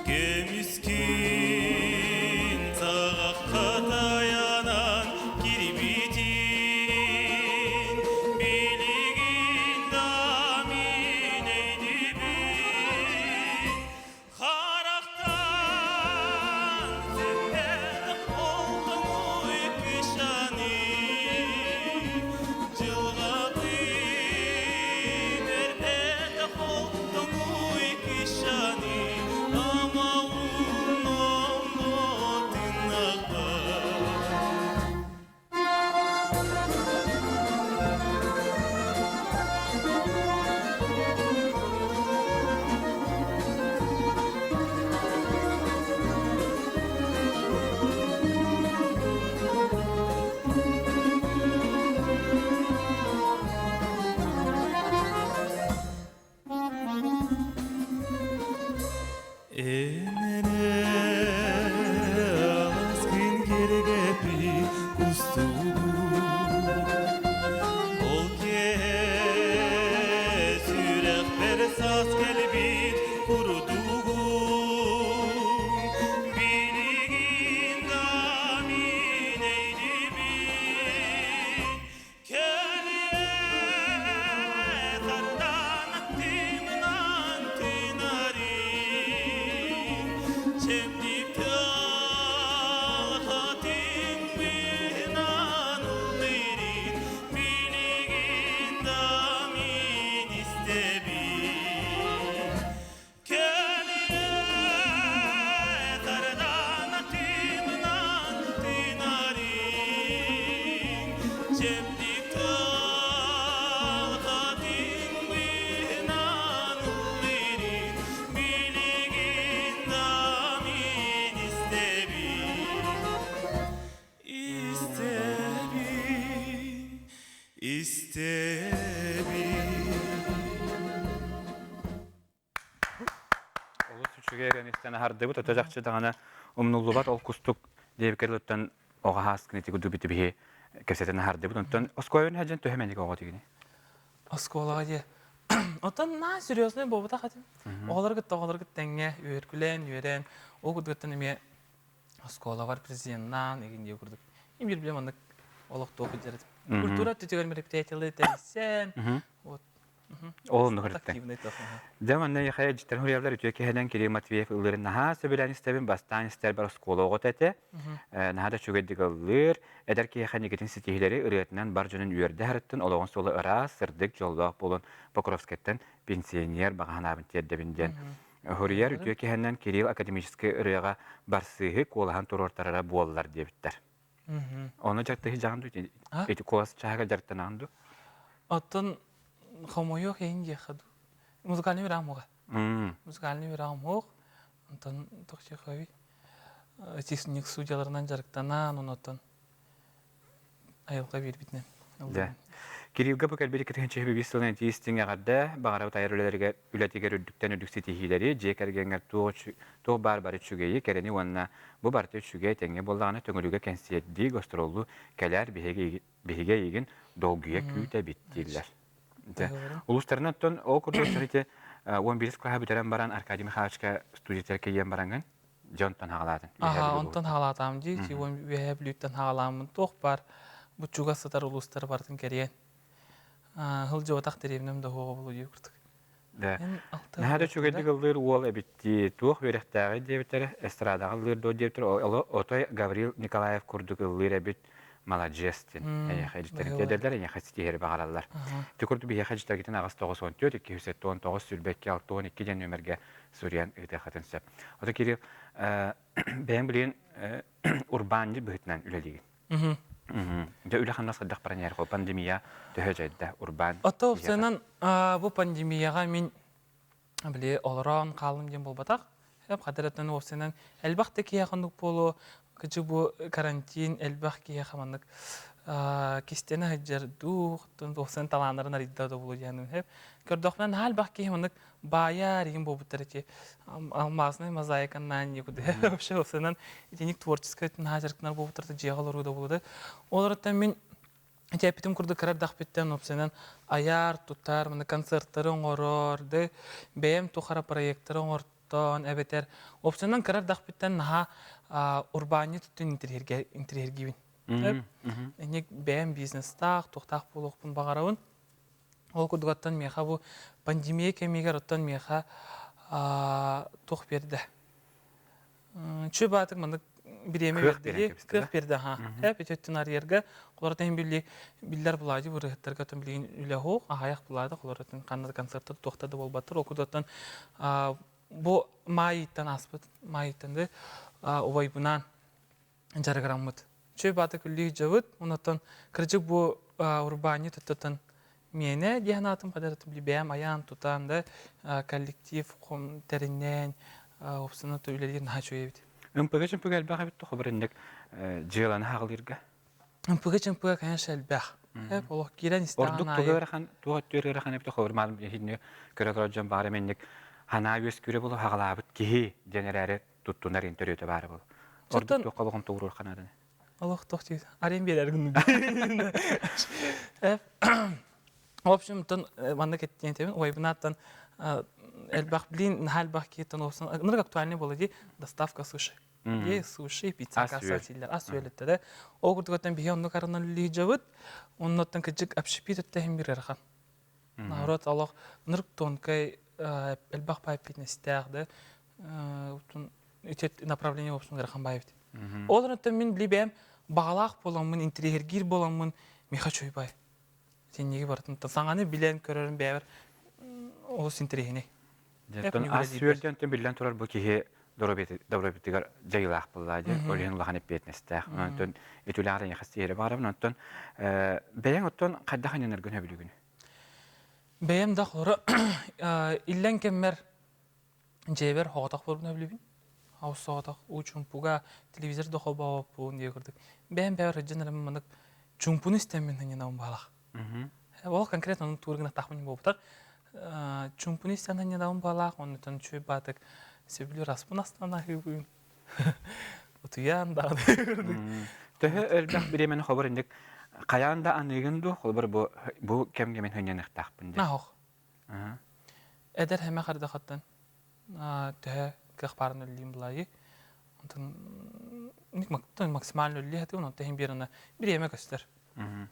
Көмүскүн саҕахха тайанан кирбитин Билигин да мин өйдүүбүн Харахтан сүппэт олтоҥуй кышаны Дьылҕабын өрбөт олтоҥуй кышаны Амаун оннотун ахпар. Аласкын кэргэпи кустугу Ол сүрэхпэр саас кэлбит курдугу Билигин да мин эйдибин İstebin Олус үчүгэй эрэн аһардыбыт, ото жакчы даҕаны умнуллубат ол кустук диэбиккэ оҕо хааскын ити курдук бити кэпсэтэн аһардыбыт. Онтон оскуолабын сылдьан төһө мэник оҕо тигини? Оскуолаҕа дии. Оттон на серьезный буолбатах этим. Оҕолор кытта оҕолор кытта тэҥҥэ үөркүлээн, үөрэн, ол курдуктан эмиэ оскуолабар президеннаан игин дии курдук. Им бир билем маннык олохтуох дьарыт. Культура түтүгэр мероприятиялары тэрийсэн, вот. Ол оннук өрүттэн. Дьэ манна яхая дьиттэр хуруйаллар үтүө киһинэн Кирилл Матвеев ыллыырын наһаа сөбүлээн истэбин, бастаан истэр бар оскуола оҕото этэ. Наһаа да үчүгэйдик ыллыыр, эдэр киһиэхэ никитин ситиһиилэри ырыатынан бар дьонун үөрдэ сырыттын, олоҕун суола ыраас, сырдык, дьоллоох буолун Покровскайтан пенсионер баҕа санаабын тиэрдэбин диэн. Хуруйар үтүө киһинэн Кирилл академическай ырыаҕа барсыыһы куолаһын туруортарара буоллар диэбиттэр. Ону дьарыктаһыы дьаҕан дуу, ити куолас чааһыгар дьарыктанаҕын дуу? Оттон хомойуох иһин диэххэ дуу. Музыкальный үөрэҕим уоҕа. Музыкальный үөрэҕим уох. Онтон тохтиховий техник судьяларынан дьарыктанан, онотон айылҕа биэрбитинэн. Дьэ. Кириллга бу кэлбит 2005 сылын итии-истиҥ эҕэрдэ, баҕарабыт айар үлэлэригэр үлэтигэр үрдүктэн үрдүк ситиһиилэри, дьиэ кэргэҥҥэр туох туох баар бары үчүгэйи, кэрэни уонна бу барыта үчүгэй тэҥҥэ буоллаҕына Төҥүлүгэ кэнсиэрдии, гастроллуу кэлээр биһиги биһиги эйигин долгуйа күүтэбит дииллэр. Дьэ, улуустарынан оттон ол курдук ити 11 кылааһы бүтэрэн баран Аркадий Михайловичка студиятыгар киирэн бараҥҥын дьэ онтон хаҕалаатын. Аха, онтон хаҕалаатаам дии, уон үөһээ Бүлүүттэн хаҕалааммын туох баар бу чугас сытар улуустары барытын кэрийэн сылдьыбатах дэриэбинэм да суоҕа буолуо дии курдук. Да. Наһаа да үчүгэйдик ыллыыр уол эбит дии. Туох үөрэхтээҕий диэбиттэрэ, эстрадаҕа ыллыыр дуо диэбиттэрэ, отой Гаврил Николаев курдук ыллыыр эбит, маладьыас диэн. Эйиэхэ илдьиттэрин тиэрдэллэр, эйиэхэ ситиһэри баҕараллар. Ити курдук биһиэхэ илдьиттэргитин аҕыс 94 279 22 62 диэн нүөмэргэ суруйан ыытыаххытын сөп. Ото Кирилл, бэйэҥ билигин урбаанньыт быһыытынан үлэлиигин. Дьэ үлэ-хамнас хайдах баран иһэр пандемия төһө дьайда урбаан Ото уопсайынан бу пандемияҕа мин били олорон хааллым диэн буолбатах. Хадыраттан уопсайынан элбэх да киһиэхэ оннук буолуо кыдьы бу карантин элбэх киһиэхэ маннык кистэнэ сылдьар дуу, уопсайынан талааннарын арыйда да буолуо диэн көрдөхпүнэ наһаа элбэх киһи маннык баайар игин буолбуттар эти алмазная мозаика на никуда вообще уопсайынан итинник творческай наһаа дьарыктанар буолбуттар дьиэҕэ олоруу да буолуо да олортон мин. Эппитим курдук кыра эрдэхпиттэн уопсайынан айар, тутар, маны концерттары оҥорор, да бэйэм тухары проекттары оҥортоон эбэтэр уопсайынан кыра эрдэхпиттэн наһаа урбаанньыт өттүн интэриэһиргиибин. Инник бэйэм бизнестаах, туохтаах буолуохпун баҕарабын. Ол курдук оттон миэхэ бу пандемия кэмигэр оттон миэхэ туох биэрдэ? Чү баатык маннык бириэмэ биэрдиги, кыах биэрдэ аха. Эп өттүн арыйарга, холоротын иһин билли биллэр булади бырыһыттарга тон билигин үлэ хоох, аһайах булаады, холоротын ханна концерттар туохта да буолбаттар. Ол курдуктан бу маайыттан аспыт, маайыттан да убайбынаан дьарыгыраммыт. Чү баатык үллүү дьабыт, онотон кырдьык бу урбаанньыт өттөтөн миэнэ диэн аатым хадарытым били бэйэм айаан тутан да коллектив тэриннээн уопсана үлэлиир наһаа үчүгэй эбит. МПГ чымпыга элбэх эбит туху биринник дьыаланы хаҕылыырга. МПГ чымпыга конечно элбэх. Олох киирэн истэҕин Ордук туга ыарахан, туох өттүгэр ыарахан эбит туху маалым иһинни көрө турар дьон баара менник ханаа үөскүүрэ болу хаҕалаабыт киһи диэн эрээри туттунар интервьюта баара болу. Ордук туохха болҕомто уурур ханааданы. Олох туох диир? Арен биэрэр гынным. В общем, тон маннык эттиэн тебин ойбунаттан элбэх блин наһаа элбэх киһиттэн уопсан ынырык актуальный буола дии доставка суши. Е суши, пицца касса ас үөлеттэ Ол курдук биһи оннук арынан үллиһдьабыт. Оннуттан кыдьык общепит өттөһүн бир ырахан. Народ олох ынырык тонкай элбэх пайпитнестээх да ити направление уопсун ыарахан баайбыт. Ол онтон мин били бэйэм баҕалаах буоламмын, интириэһиргиир буоламмын миэхэ чуйбай. Синниги барытын саҥаны билэн көрөрүм бэйэбэр олус интэриэһинэй. Дьэ, ас үөрдэн биллэн турар бу киһи доруобуйатыгар дьайыылаах буолла дии. Ол иһин улахан эппиэтинэстээх. Онтон үтүлээх эйиэхэ сиэри баҕарабын. Онтон бэйэҥ оттон хайдах анньынаргын сөбүлүүгүн? Бэйэм да холоро иллэҥ кэммэр дьиэбэр соҕотох буолбун сөбүлүүбүн. Аус соҕотох уу чуумпуга телевизор да холбообоппун диye курдук. Бэйэм бэйэбэр сылдьан эрэ маннык чуумпуну истэммин ханньанабын баалах. Ол конкретно онун туургына тахмын буолбутар. Чуумпуну истэн ханньанабын баалаах, оннутан үчүгэй баатык сөбүлүүр аспын астан аһыыбын. Утуйан даҕаны. Төһө элбэх бириэмэни хобор инник хайаан да аныыгын дуу, холобур бу бу кэмҥэ мин хынньаныахтаахпын диэн. Нахох. Эдэр хэмэ хардахаттан төһө кыах баарын үллиим булайы. Онтон максимально үллии хатыгын, онтон иһин биир аны бириэмэ көстөр.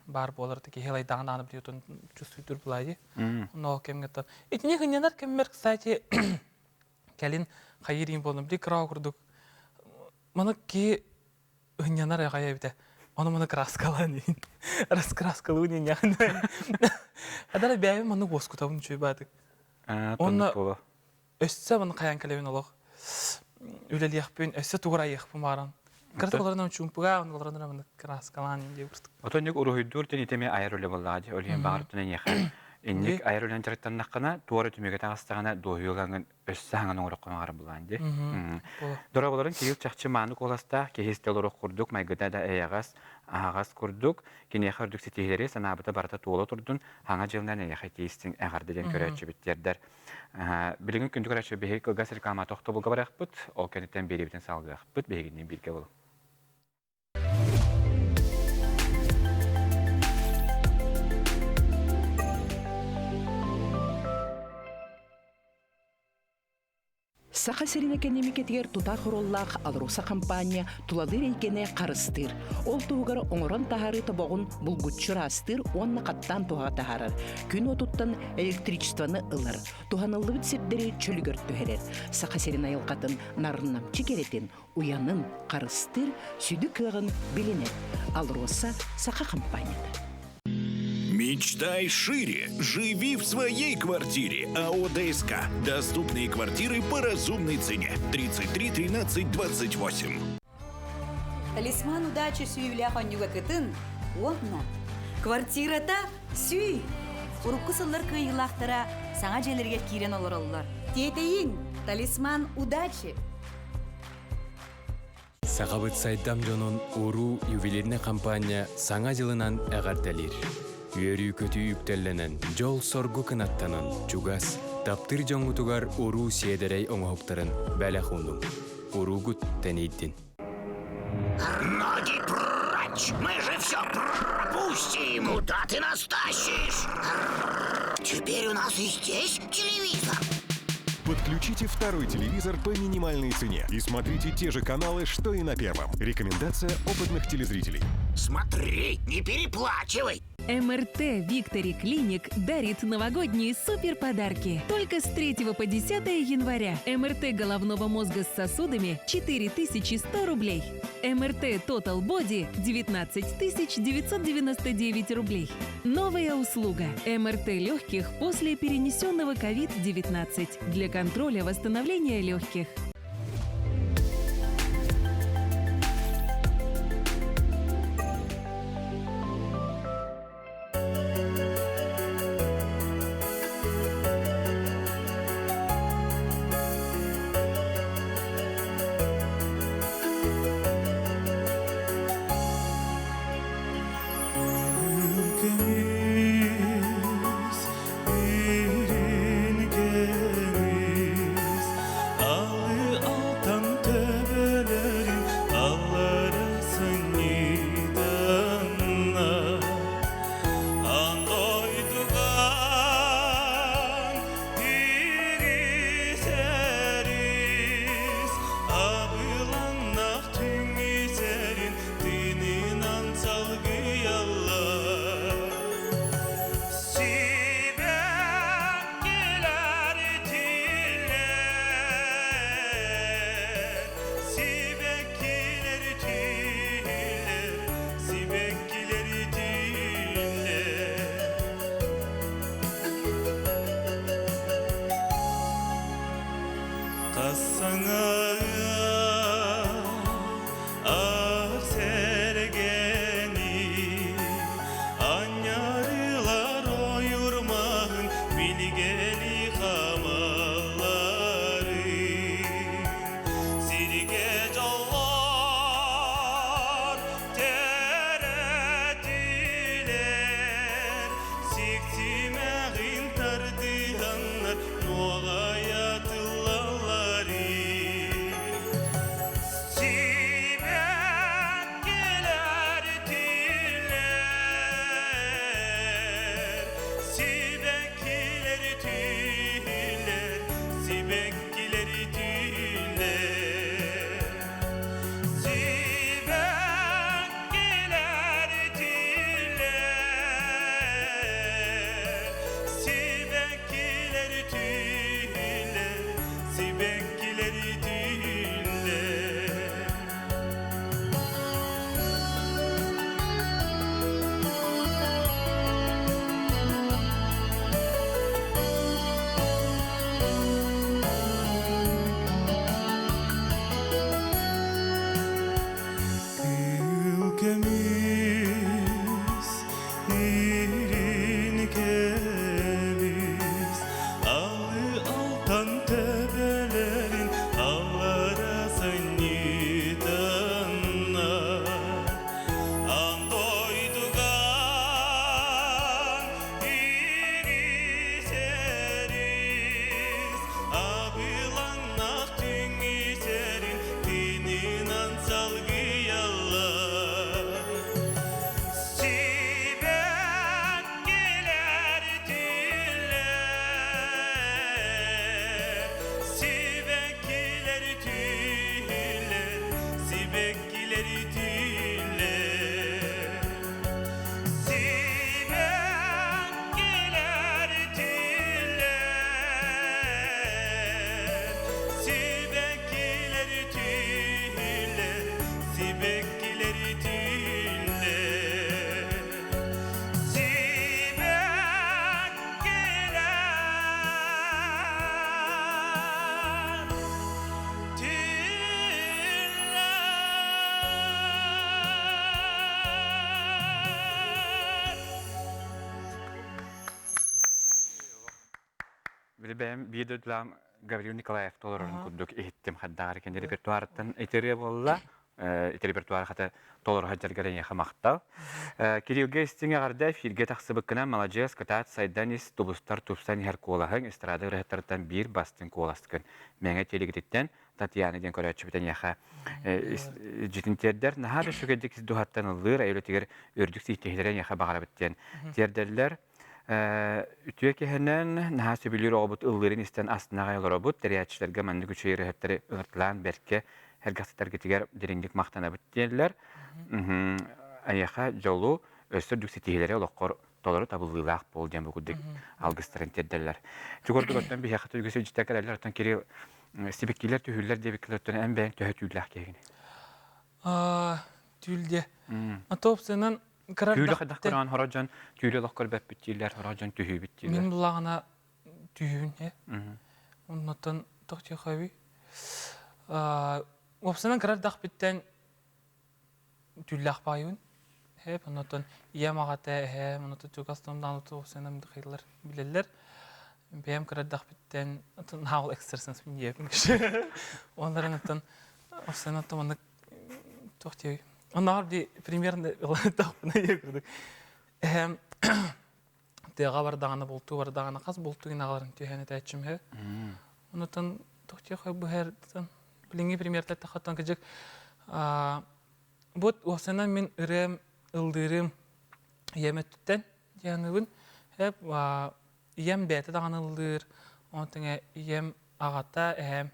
Баар буолар киһи ылайдаҕын даҕаны билиотун чувствуйтур булайы. Онно ол кэмҥэ Итини хынньанар кэммэр, кстати, кэлин хайыыр иин буоллум. Били кыра курдук маны киһи ынньанар аҕай эбитэ. Ону маны краскалаан иин. Раскраскалыын иин Адара бэйэм маны уоскутабын үчүгэй баатык. Онно өссө маны хайаан кэлэбин олох үлэлиэхпин, өссө тугур айыахпын бааран. Кырата олорон чуумпуга, оны олорон маны краскалаан иин диye курдук. Отон уруһуйдуур диэн итеми айар үлэ буоллаҕа дии. Ол иһин баҕар оттон эйиэхэ инник айар үлэн дьарыктаннаххына, туора түмүгэ таҕыстаҕына дуоһуйулаҥын өссө хаҥан оҥороххо баҕар булаан дии. Дорооболорун Кирилл чахчы мааны куоластаах, киһи истэ олоруох курдук, майгыта да эйэҕэс, аһаҕас курдук, киниэхэ үрдүк ситиһиилэри санаабыта барыта туола турдун, хаҥа дьылынан эйиэхэ тиистиҥ эҕэрдэ диэн көрөөччүбүт тиэрдэр. Билигин күндү көрөөччү биһиги кылгас реклама тохтобулга барыахпыт, ол кэнниттэн биэриибитин салгыахпыт, биһигинниин бииргэ буолуҥ. Саха сирин экэниэмикэтигэр тутаах оруоллаах АЛРОСА хампаанньа тулалыыр эйгэни харыстыыр. Ол туһугар оҥорон таһаарыы тобоҕун булгуччу ыраастыыр уонна хаттаан туһаҕа таһаарар. Күн уотуттан электричествоны ылар, туһаныллыбыт сирдэри чөлүгэр түһэрэр. Саха сирин айылҕатын нарыннамчы кэрэтин, уйанын харыстыыр сүдү кыаҕын билинэр. АЛРОСА Саха хампаанньата. Мечтай шире. Живи в своей квартире. АО ДСК. Доступные квартиры по разумной цене. 33 13 28. Талисман удачи сүүлээх онньуга кытын уонна квартирата сүй! Урукку сыллар кыайыылаахтара саҥа дьиэлэригэр киирэн олороллор. Тиэтэйиҥ! Талисман удачи! Сахабыт сайдам дьонун уруу ювелирнай хампаанньа Саҥа дьылынан эҕэрдэлиир. Үөрүү-көтүү үктэллэнэн, дьол-соргу кынаттанан, чугас, таптыыр дьоҥҥутугар уруу сиэдэрэй оҥоһуктарын бэлэх уунуҥ. Уруугут тэнийдин. Ноги прочь! Мы же все пропустим! пропустим! Куда ты нас тащишь? Теперь у нас и здесь телевизор. Подключите второй телевизор по минимальной цене и смотрите те же каналы, что и на первом. Рекомендация опытных телезрителей. Смотри, не переплачивай. МРТ Виктори Клиник дарит новогодние супер подарки. Только с 3 по 10 января. МРТ головного мозга с сосудами 4100 рублей. МРТ Total Body 19 999 рублей. Новая услуга. МРТ легких после перенесенного COVID-19 для контроля восстановления легких. Ülkemiz birin gemiz Alı altan töbelerin Alları sınyidanlar Ан дойдуган тигисерис Абыланнах түңісерин Тынынан салгыяллар Сибэккилэр тиллер, сибэккилэр тиллер, сибэккилэр тиллер. Хас саҥа аар сэргэни анньарылар ойурмаһын билгэли хамалларын сиргэ дьоллор төрөтүлэр сиктимэҕин тардыһаннар нуоҕайа тыллаллары Сибэккилэр тиллэр, сибэккилэр тиллэр, сибэккилэр тиллэр. Сибэккилэр тиллэр, сибэккилэр тиллэр, сибэккилэр тиллэр. Кыыл көмүс, ирин көмүс, алы алтан төбөлөрүн аллара сынньытаннар. Ан дойдуган ирисерис, абыланнах түҥүсэрин тыынынан салгыяллар. Сибэккилэр тиллэр, сибэккилэр тиллэр, сибэккилэр тиллэр. Сибэккилэр тиллэр, сибэккилэр тиллэр, сибэккилэр тиллэр. Сибэккилэр тиллэр. Били бэйэм биир дойдулаам Гаврил Николаев толорорун курдук иһиттим хаддааҕар кини репертуарыттан итириэ буолла. Ити репертуар хата толоро сылдьаргар эйиэхэ махтал. Кириллгэ истиҥ эҕэрдэ эфиргэ тахсыбыккынан маладьыас кытаат сайдан ис тубустар тупсан иһэр куолаһыҥ эстрада ырыаһыттарыттан биир бастыҥ куоласкын. Мэҥэ телегититтэн. Татьяна диэн көрөөччүбүт эйиэхэ дьитин тиэрдэр. Наһаа да үчүгэйдик дууһаттан ыллыыр, эйэлэтигэр үрдүк ситиһиилэри эйиэхэ баҕарабыт диэн тиэрдэллэр. Үтүө киһинэн наһаа сөбүлүүр оҕобут ыллыырын истэн астына аҕай олоробут. Тэрийээччилэргэ маннык үчүгэй ырыаһыттары ыҥырталаан бэркэ сэргэхситэргитигэр дириҥник махтанабыт диэллэр. Эйиэхэ дьолу, өссө үрдүк ситиһиилэри олоххор толору табыллыылаах буол диэн бу курдук алгыстарын тиэрдэллэр. Чугурдук оттон биһиэхэ үгүс илдьитэ кэлэллэр, оттон Кирилл сибикилэр түһүүллэр диэбиккилэр оттон эн бэйэҥ төһө түүллээх киһигин? Түүл диэ. Ото опциянан Түүлү хайдах көрөн хоро дьон түүлү олох көрбөппүт дииллэр, хоро дьон түһүүбүт дииллэр. Мин булаҕына түһүүбүн э. Оннотон тохтиохаби. Уопсанан кырардахпыттан түллээх баайыбын. Хэп оннотон ийэм аҕата эһээм оннотон чугас томдаан уопсанан дыхайлар билэллэр. Бэйэм кырардахпыттан наал экстрасенс диэпин. Онларын оттон уопсанан маннык туох диэбий. Оннооҕор ди примерно тохпуна диэ курдук. Эһээм тыаҕа бардаҕына бултуу бардаҕына хас бултуу гынаҕаларын түһээн этээччим үһү. Онутан тохтиох быһартан билиҥҥи примертэр тахаттан кыдьык бу уопсайынан мин ырыам ыллыырым ийэм өттүттэн дианыбын эп ийэм бэйэтэ даҕаны ыллыыр ону тэҥэ ийэм аҕата эһээм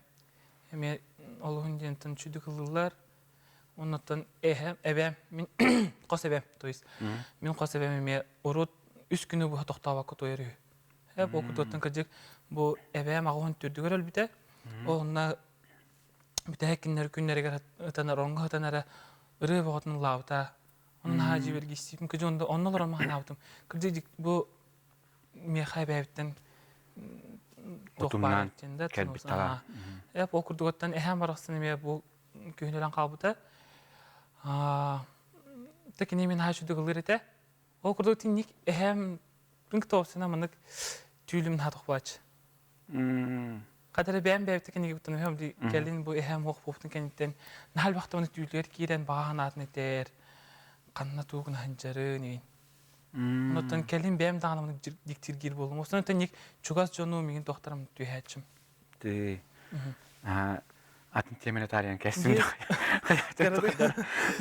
эмиэ олуһун диэнтэн үчүгдүк ыллыыллар Оннуттан эһэм, эбэм, мин хос эбэм, то есть мин хос эбэм эмиэ урут үс күнү быһа тохтообокко туойар үһү. Э, бу кутуоттан кырдьык бу эбээм аҕыһын түрдүгэр өлбүтэ. Ол онно бүтэһик кинилэр күннэригэр ытанар, оҥго ытан эрэ ырыа бөҕөтүн ыллаабыта. Онно наһаа дьиибэргиистиибин. Кырдьык онно онно олорон маһанаабытым. Кырдьык бу миэхэ эбээбиттэн туох баар диэн да кэлбит талаан. Э, ол курдугуттан эһээм барахсан эмиэ бу күһүнүрэн хаалбыта. Та кини мин хаачы дыгылыр этэ. Ол курдук тинник эһэм пункт тоопсына маннык түүлүм наһаа тохпааччы. Хатара бэйэм бэйэбитэ кинигэ буттан өһөм ди кэлин бу эһэм хуох буоптун кэнниттэн наһаа элбэхтэ түүлүгэр киирэн баҕа санаатын этэр ханна туугун ханчарын игин. Онуттан кэлин бэйэм даҕаны маннык диктиргиир буоллум. Онтон ник чугас дьону миигин туохтарым түһээччим. Ти атын теманы таарыйан кэстим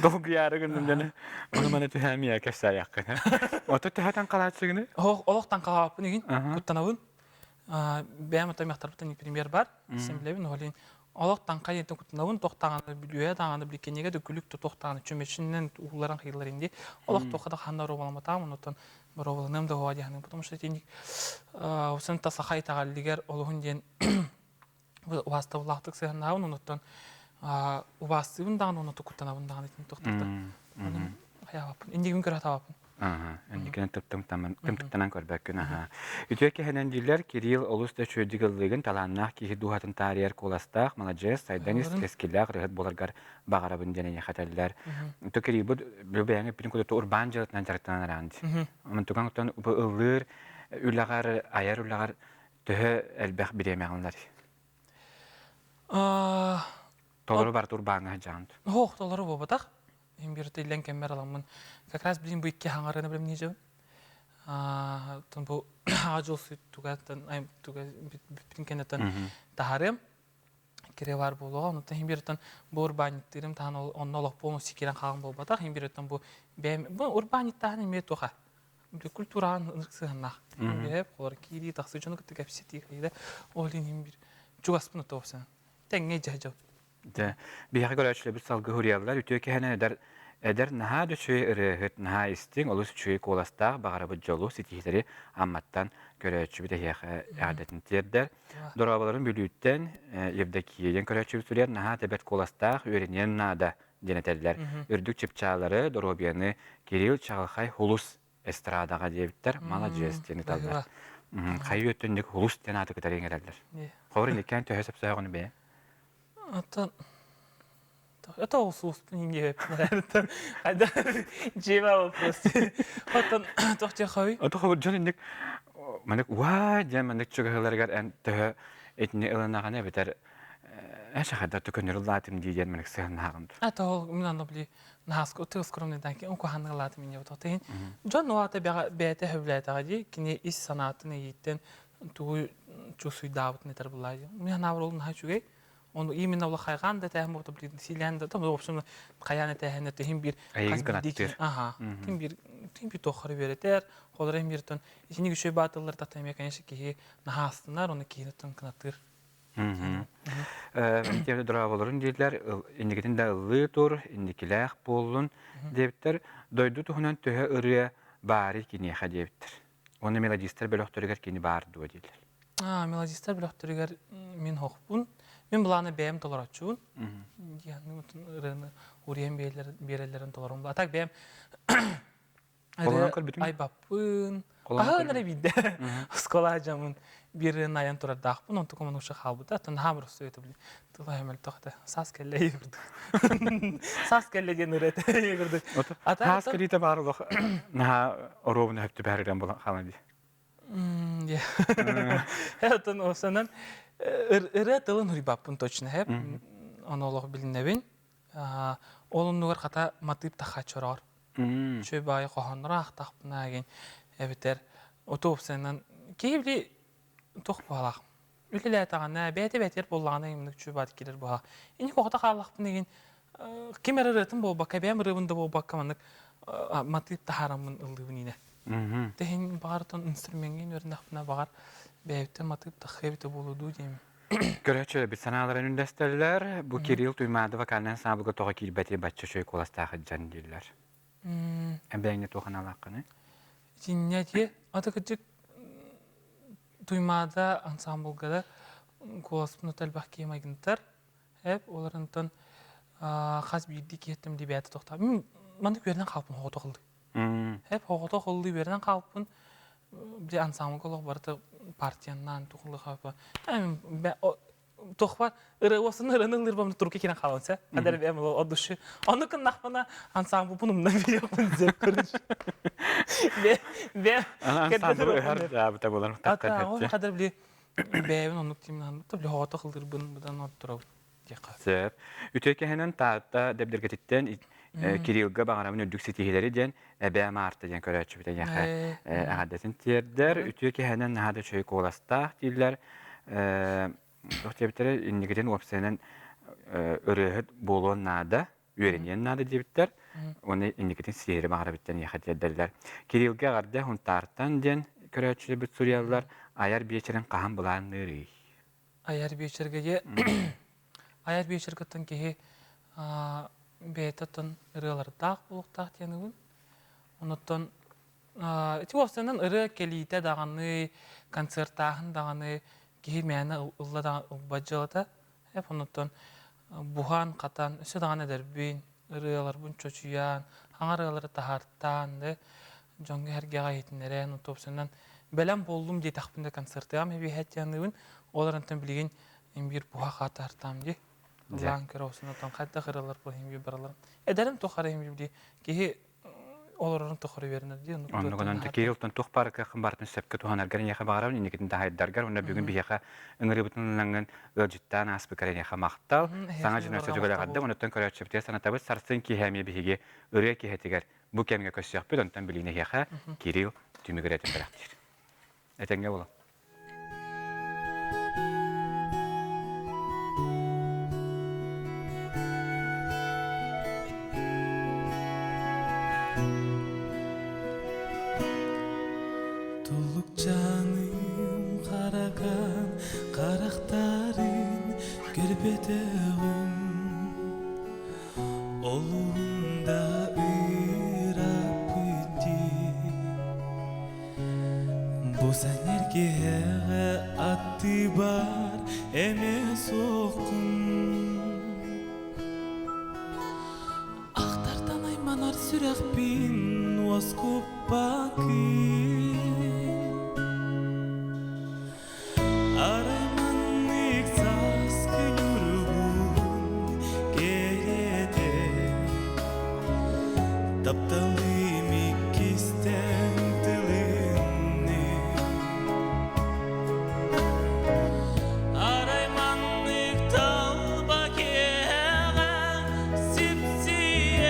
долгуйаары гынным дьону ону маны түһээмийэ кэпсээйэххин ото төһөтөн халааччыгыны олохтон халааппын игин куттанабын бэйэм ото мехтарбытын пример бар сен билэбин олин олох таҥха диэн куттанабын тохтаҕаны бүлүө даҕаны биликкэннигэ да күлүк да тохтаҕаны чүмэчинэн ууларан хыйлар инди олох туохха да ханна оруобаламатаам онуттан боруобаланыам да уоа диэханын потому что итинник усын та саха итэҕэллигэр олуһун диэн убаастабыллаахтык сыһаннаабын онуттан убаастыыбын даҕаны уонна куттанабын даҕаны итини тохтохто хайаабаппын иннигин көрө сатаабаппын Инникинэн тымтыктанан көрбөккүн аха. Үтүө киһинэн дииллэр Кирилл олус да үчүгэйдик ыллыыгын талааннаах киһи дууһатын таарыйар куоластаах, маладьыас, сайдан ис кэскиллээх ырыаһыт буоларгар баҕарабын диэн эйиэхэ этэллэр. То Кириллбут бэйэҥ эппитин курдук урбаан дьыалатынан дьарыктанан араан дии. Онтукаҥ оттон бу ыллыыр үлэҕэр, айар үлэҕэр төһө элбэх бириэмэҕин ылар? Толору барыта урбааҥҥа сылдьаҕын Ох, толору буолбатах. Мин биир иллэҥ кэммэр аламмын как раз билин бу икки хаҥарыны билимниижэбин. Тон бу аҕа дьыл тугаттан туга бүппүтүн кэнниттэн таһаарыам. Кире бар буолуоҕа. Онуттан хин бииртэн бу урбаанньыктыырым таһан онно олохпун сикирэн хаалан буолбатах. Хин бииртэн бу бэйэм бу урбаанньыктааһын эмиэ туха культураҕа ынырык сыһыаннаах. Бэйэп холор киирии тахсыы дьону кытта кэпсэтии хайда ол иһин бир чугаспын отуопсан тэҥҥэ дьаһдьап. Дьэ, биһиэхэ көрөөччүлэрбит салгыы суруйаллар. Үтүө киһинэн эдэр эдэр наһаа да үчүгэй ырыаһыт, наһаа истиҥ, олус үчүгэй куоластаах, баҕарабыт дьолу, ситиһиилэри Амматтан көрөөччүбүт эһиэхэ эҕэрдэтин тиэрдэр. Дорооболорун Бүлүүттэн Евдокия диэн көрөөччүбүт суруйар, наһаа да бэрт куоластаах, үөрэниэн наада диэн этэллэр. Үрдүк чыпчаалары, доруобуйаны Кирилл Чаҕылхай Хулус эстрадаҕа диэбиттэр, маладьыас диэн ыталлар. Хайыы өттүннүк Хулус диэн ааты кытары иҥэрэллэр. Холобур, инниккээн төһө сөпсөөҕүн бэйэ? Оттон это ол суоспун диэбэппин хайда дьиэбэ вопрос. Оттон туох диэххэй? Ото холобур дьон инник маннык уаа диэн маннык чугаһыларыгар эн төһө итини ылынаҕын эбэтэр Эшахада төкөнөр лаатым дии диэн маннык сыһаннаһаҕын А то мин аны били наһааска утуга скромный данки онку лаатым инне бутах тыһын дьон уата бэйэтэ хөблээтэҕэ дии кини ис санаатын эйииттэн тугу чувствуйдаабытын этэр буллаа дии мин ханаабар ол наһаа үчүгэй. Оны именно ол хайгаан да тээһин буолта билин силээн да там в общем хайаан этээһин тиһин бир Эйигин кынаттыыр. Аха. Тин бир тин бир тохары беретер, холор эм биртон итини күчөй баатыллар тата эме конечно киһи наһаастынар, оны киһини тон кынаттыыр. Интиэбит дорооболорун дииллэр, инникитин да ыллыы тур, инникилээх буоллун диэбиттэр. Дойду туһунан төһө ырыа баарый киниэхэ диэбиттэр. Уонна мелодистар бөлөхтөрүгэр кини баар дуо дииллэр. Мелодистар бөлөхтөрүгэр мин хохпун. Мин былааны бэйэм толороччубун. Диэн ырыаны уруйан биэрэллэрин толорум. А так бэйэм Холонон көрбүтүм. Айбаппын. Хаһан эрэ биирдэ оскуола дьаммын биир айан турардаахпын, онтукум онуша хаалбыта. Оттон наһаа боростуой этэ били. Тыла мөлтөх этэ. Саас кэллэ курдук. Саас кэллэ диэн ырыа этэ курдук. Саас кэлиитэ баар олох наһаа оруобуна хөптү бэһэрирэн буолан хаалан дии. Оттон осанан ырыа тылын хуйбаппын точно хэп. Ону олох билинэбин. Ол оннугар хата матыып тахааччы Үчүгэй баайы хоһооннору аахтахпына игин эбэтэр оту уопсайынан киһи били туох баҕалаах үлэлээтэҕинэ бэйэтэ бэйэтигэр буоллаҕына имник үчүгэй баайы киирэр баҕалаах. Инник оҕото хааллахпына игин ким эрэ ырыатын буолбакка бэйэм ырыабын да буолбакка маннык матыып таһаараммын ыллыыбын иинэ. Тэһин баҕар инструмеҥҥа үөрэннэхпинэ баҕар бэйэбиттэн матыып таххыа эбитэ буолуо дуу диэмин. Көрөөччү эбит санааларын үндэстэллэр. Бу Кирилл Туймаада вокальнай ансамблга тоҕо киирбэти бачча үчүгэй куоластаах дьон дииллэр. Эбээҥҥэ туох аналааххыный? Итиннэ ити аты кырдьык Туймаада ансамблга да куоласпын элбэх киһи майгынтар. Эп оларынтан хас биирдии киһиттэн дибээтэ тохтоо. Мин маннык үөрэнэн хаалпын хоҕото ыллыы. Эп хоҕото ыллыы үөрэнэн хаалпын били ансамблга олох барыта партияннаан тухуллахапа туох бар ырыа ырыаны ыллыырбам турка кирен хаалан сэ хадэр бэм от души ону кыннахпына ансамблбун умна бириэхпин зеп көрүш бе бе ансамбл ыһар даабыта болар ата хадэр били бэйэбин оннук тимнаан били хоҕото ыллыырбын быдан ордорабын Сөп. Үтүө кэһэнэн Таатта дэбдиргэтиттэн Кириллга баҕарабын үрдүк ситиһиилэри диэн эбээ Маарта диэн көрөөччүбүт эйиэхэ эҕэрдэтин тиэрдэр. Үтүө кэһэнэн наһаа да үчүгэй куоластаах дииллэр. Туох диэбиттэрэ инникитин уопсайынан ырыаһыт буолуон наада, үөрэниэн наада диэбиттэр. Уонна инникитин сиэри баҕарабыттан эйиэхэ тиэрдэллэр. Кириллгэ эҕэрдэ Хунтаартан диэн көрөөччүлэрбит суруйаллар. Айар биэчэрин хаһан былаанныырый? Айар биэчэргэ айар биэчэргэттэн киһи бэйэтэ оттон ырыалардаах буолуохтаах диэн ылын. Онуттан ити уопсайынан ырыа кэлиитэ даҕаны, концертааһын даҕаны киһи мээнэ ылла даҕаны ылбат дьыалата. Эп онуттан буһан-хатан, өссө даҕаны эдэрбин, ырыаларбын чочуйан, хаҥа ырыалары таһаартаан да дьоҥҥо-сэргэҕэ иһитиннэрэн, уопсайынан бэлэм буоллум диэтэхпинэ концертыам эбиэһэт диэн ол эрэнтэн билигин имбир буһа хаатаартаам дии. Ыллаан көрө осунотон хайдах ырыалар бу имбир бараларым. Эдэрим тухары имбир дии киһи олорорун тухары үөрэнэр дии. Оннугунан Кириллтан туох баар кыаххын барытын сөпкө туһанаргар эйиэхэ баҕарабын инникитин таһайдаргар уонна бүгүн биһиэхэ ыҥырыыбытын ылаҥҥын ыалдьыттаан ааспыккар эйиэхэ махтал. Саҥа дьон өссө түгэл онуттан көрөөччүбүтүгэр санатабыт сарсын киэһэ эмиэ биһиги ырыа киэһэтигэр бу кэмҥэ көрсүөхпүт онтон билигин эһиэхэ Кирилл түмүк ырыатын бэлэхтиир. Этэҥҥэ буолуҥ. Туллукчааным харакан харахтарын көрбөтөҕүм Олуһунда ыыраппыт дии Бу сэнэргэҕэ аттыбар эмэ суоххун Ахтартан айманар сүрэхпин уоскуппаккын Арай маннык сааскы ньургун кэрэтэ Тапталым иккистэн тылынны Арай маннык талба киэһэҕэ сипсийэн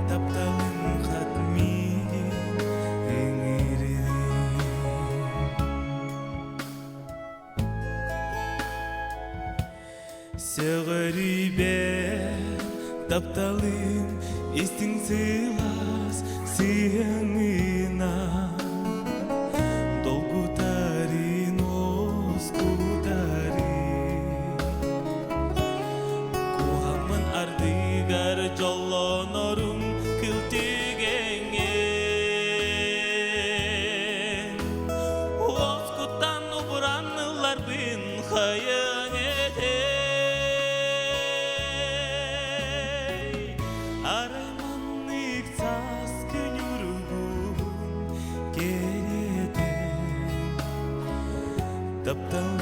Тапталым хат миигин ыҥырыы. Тапталым истиҥ сылаас сыһыаҥҥынан Долгутарын уоскутарын Куһаҥмын ардыгар дьоллонорум кыл түгэҥҥэ Уоскуттан убуран ылларбын хайыаҥ этэй Арай маннык саас күн уругун кэрэтэ Таптал.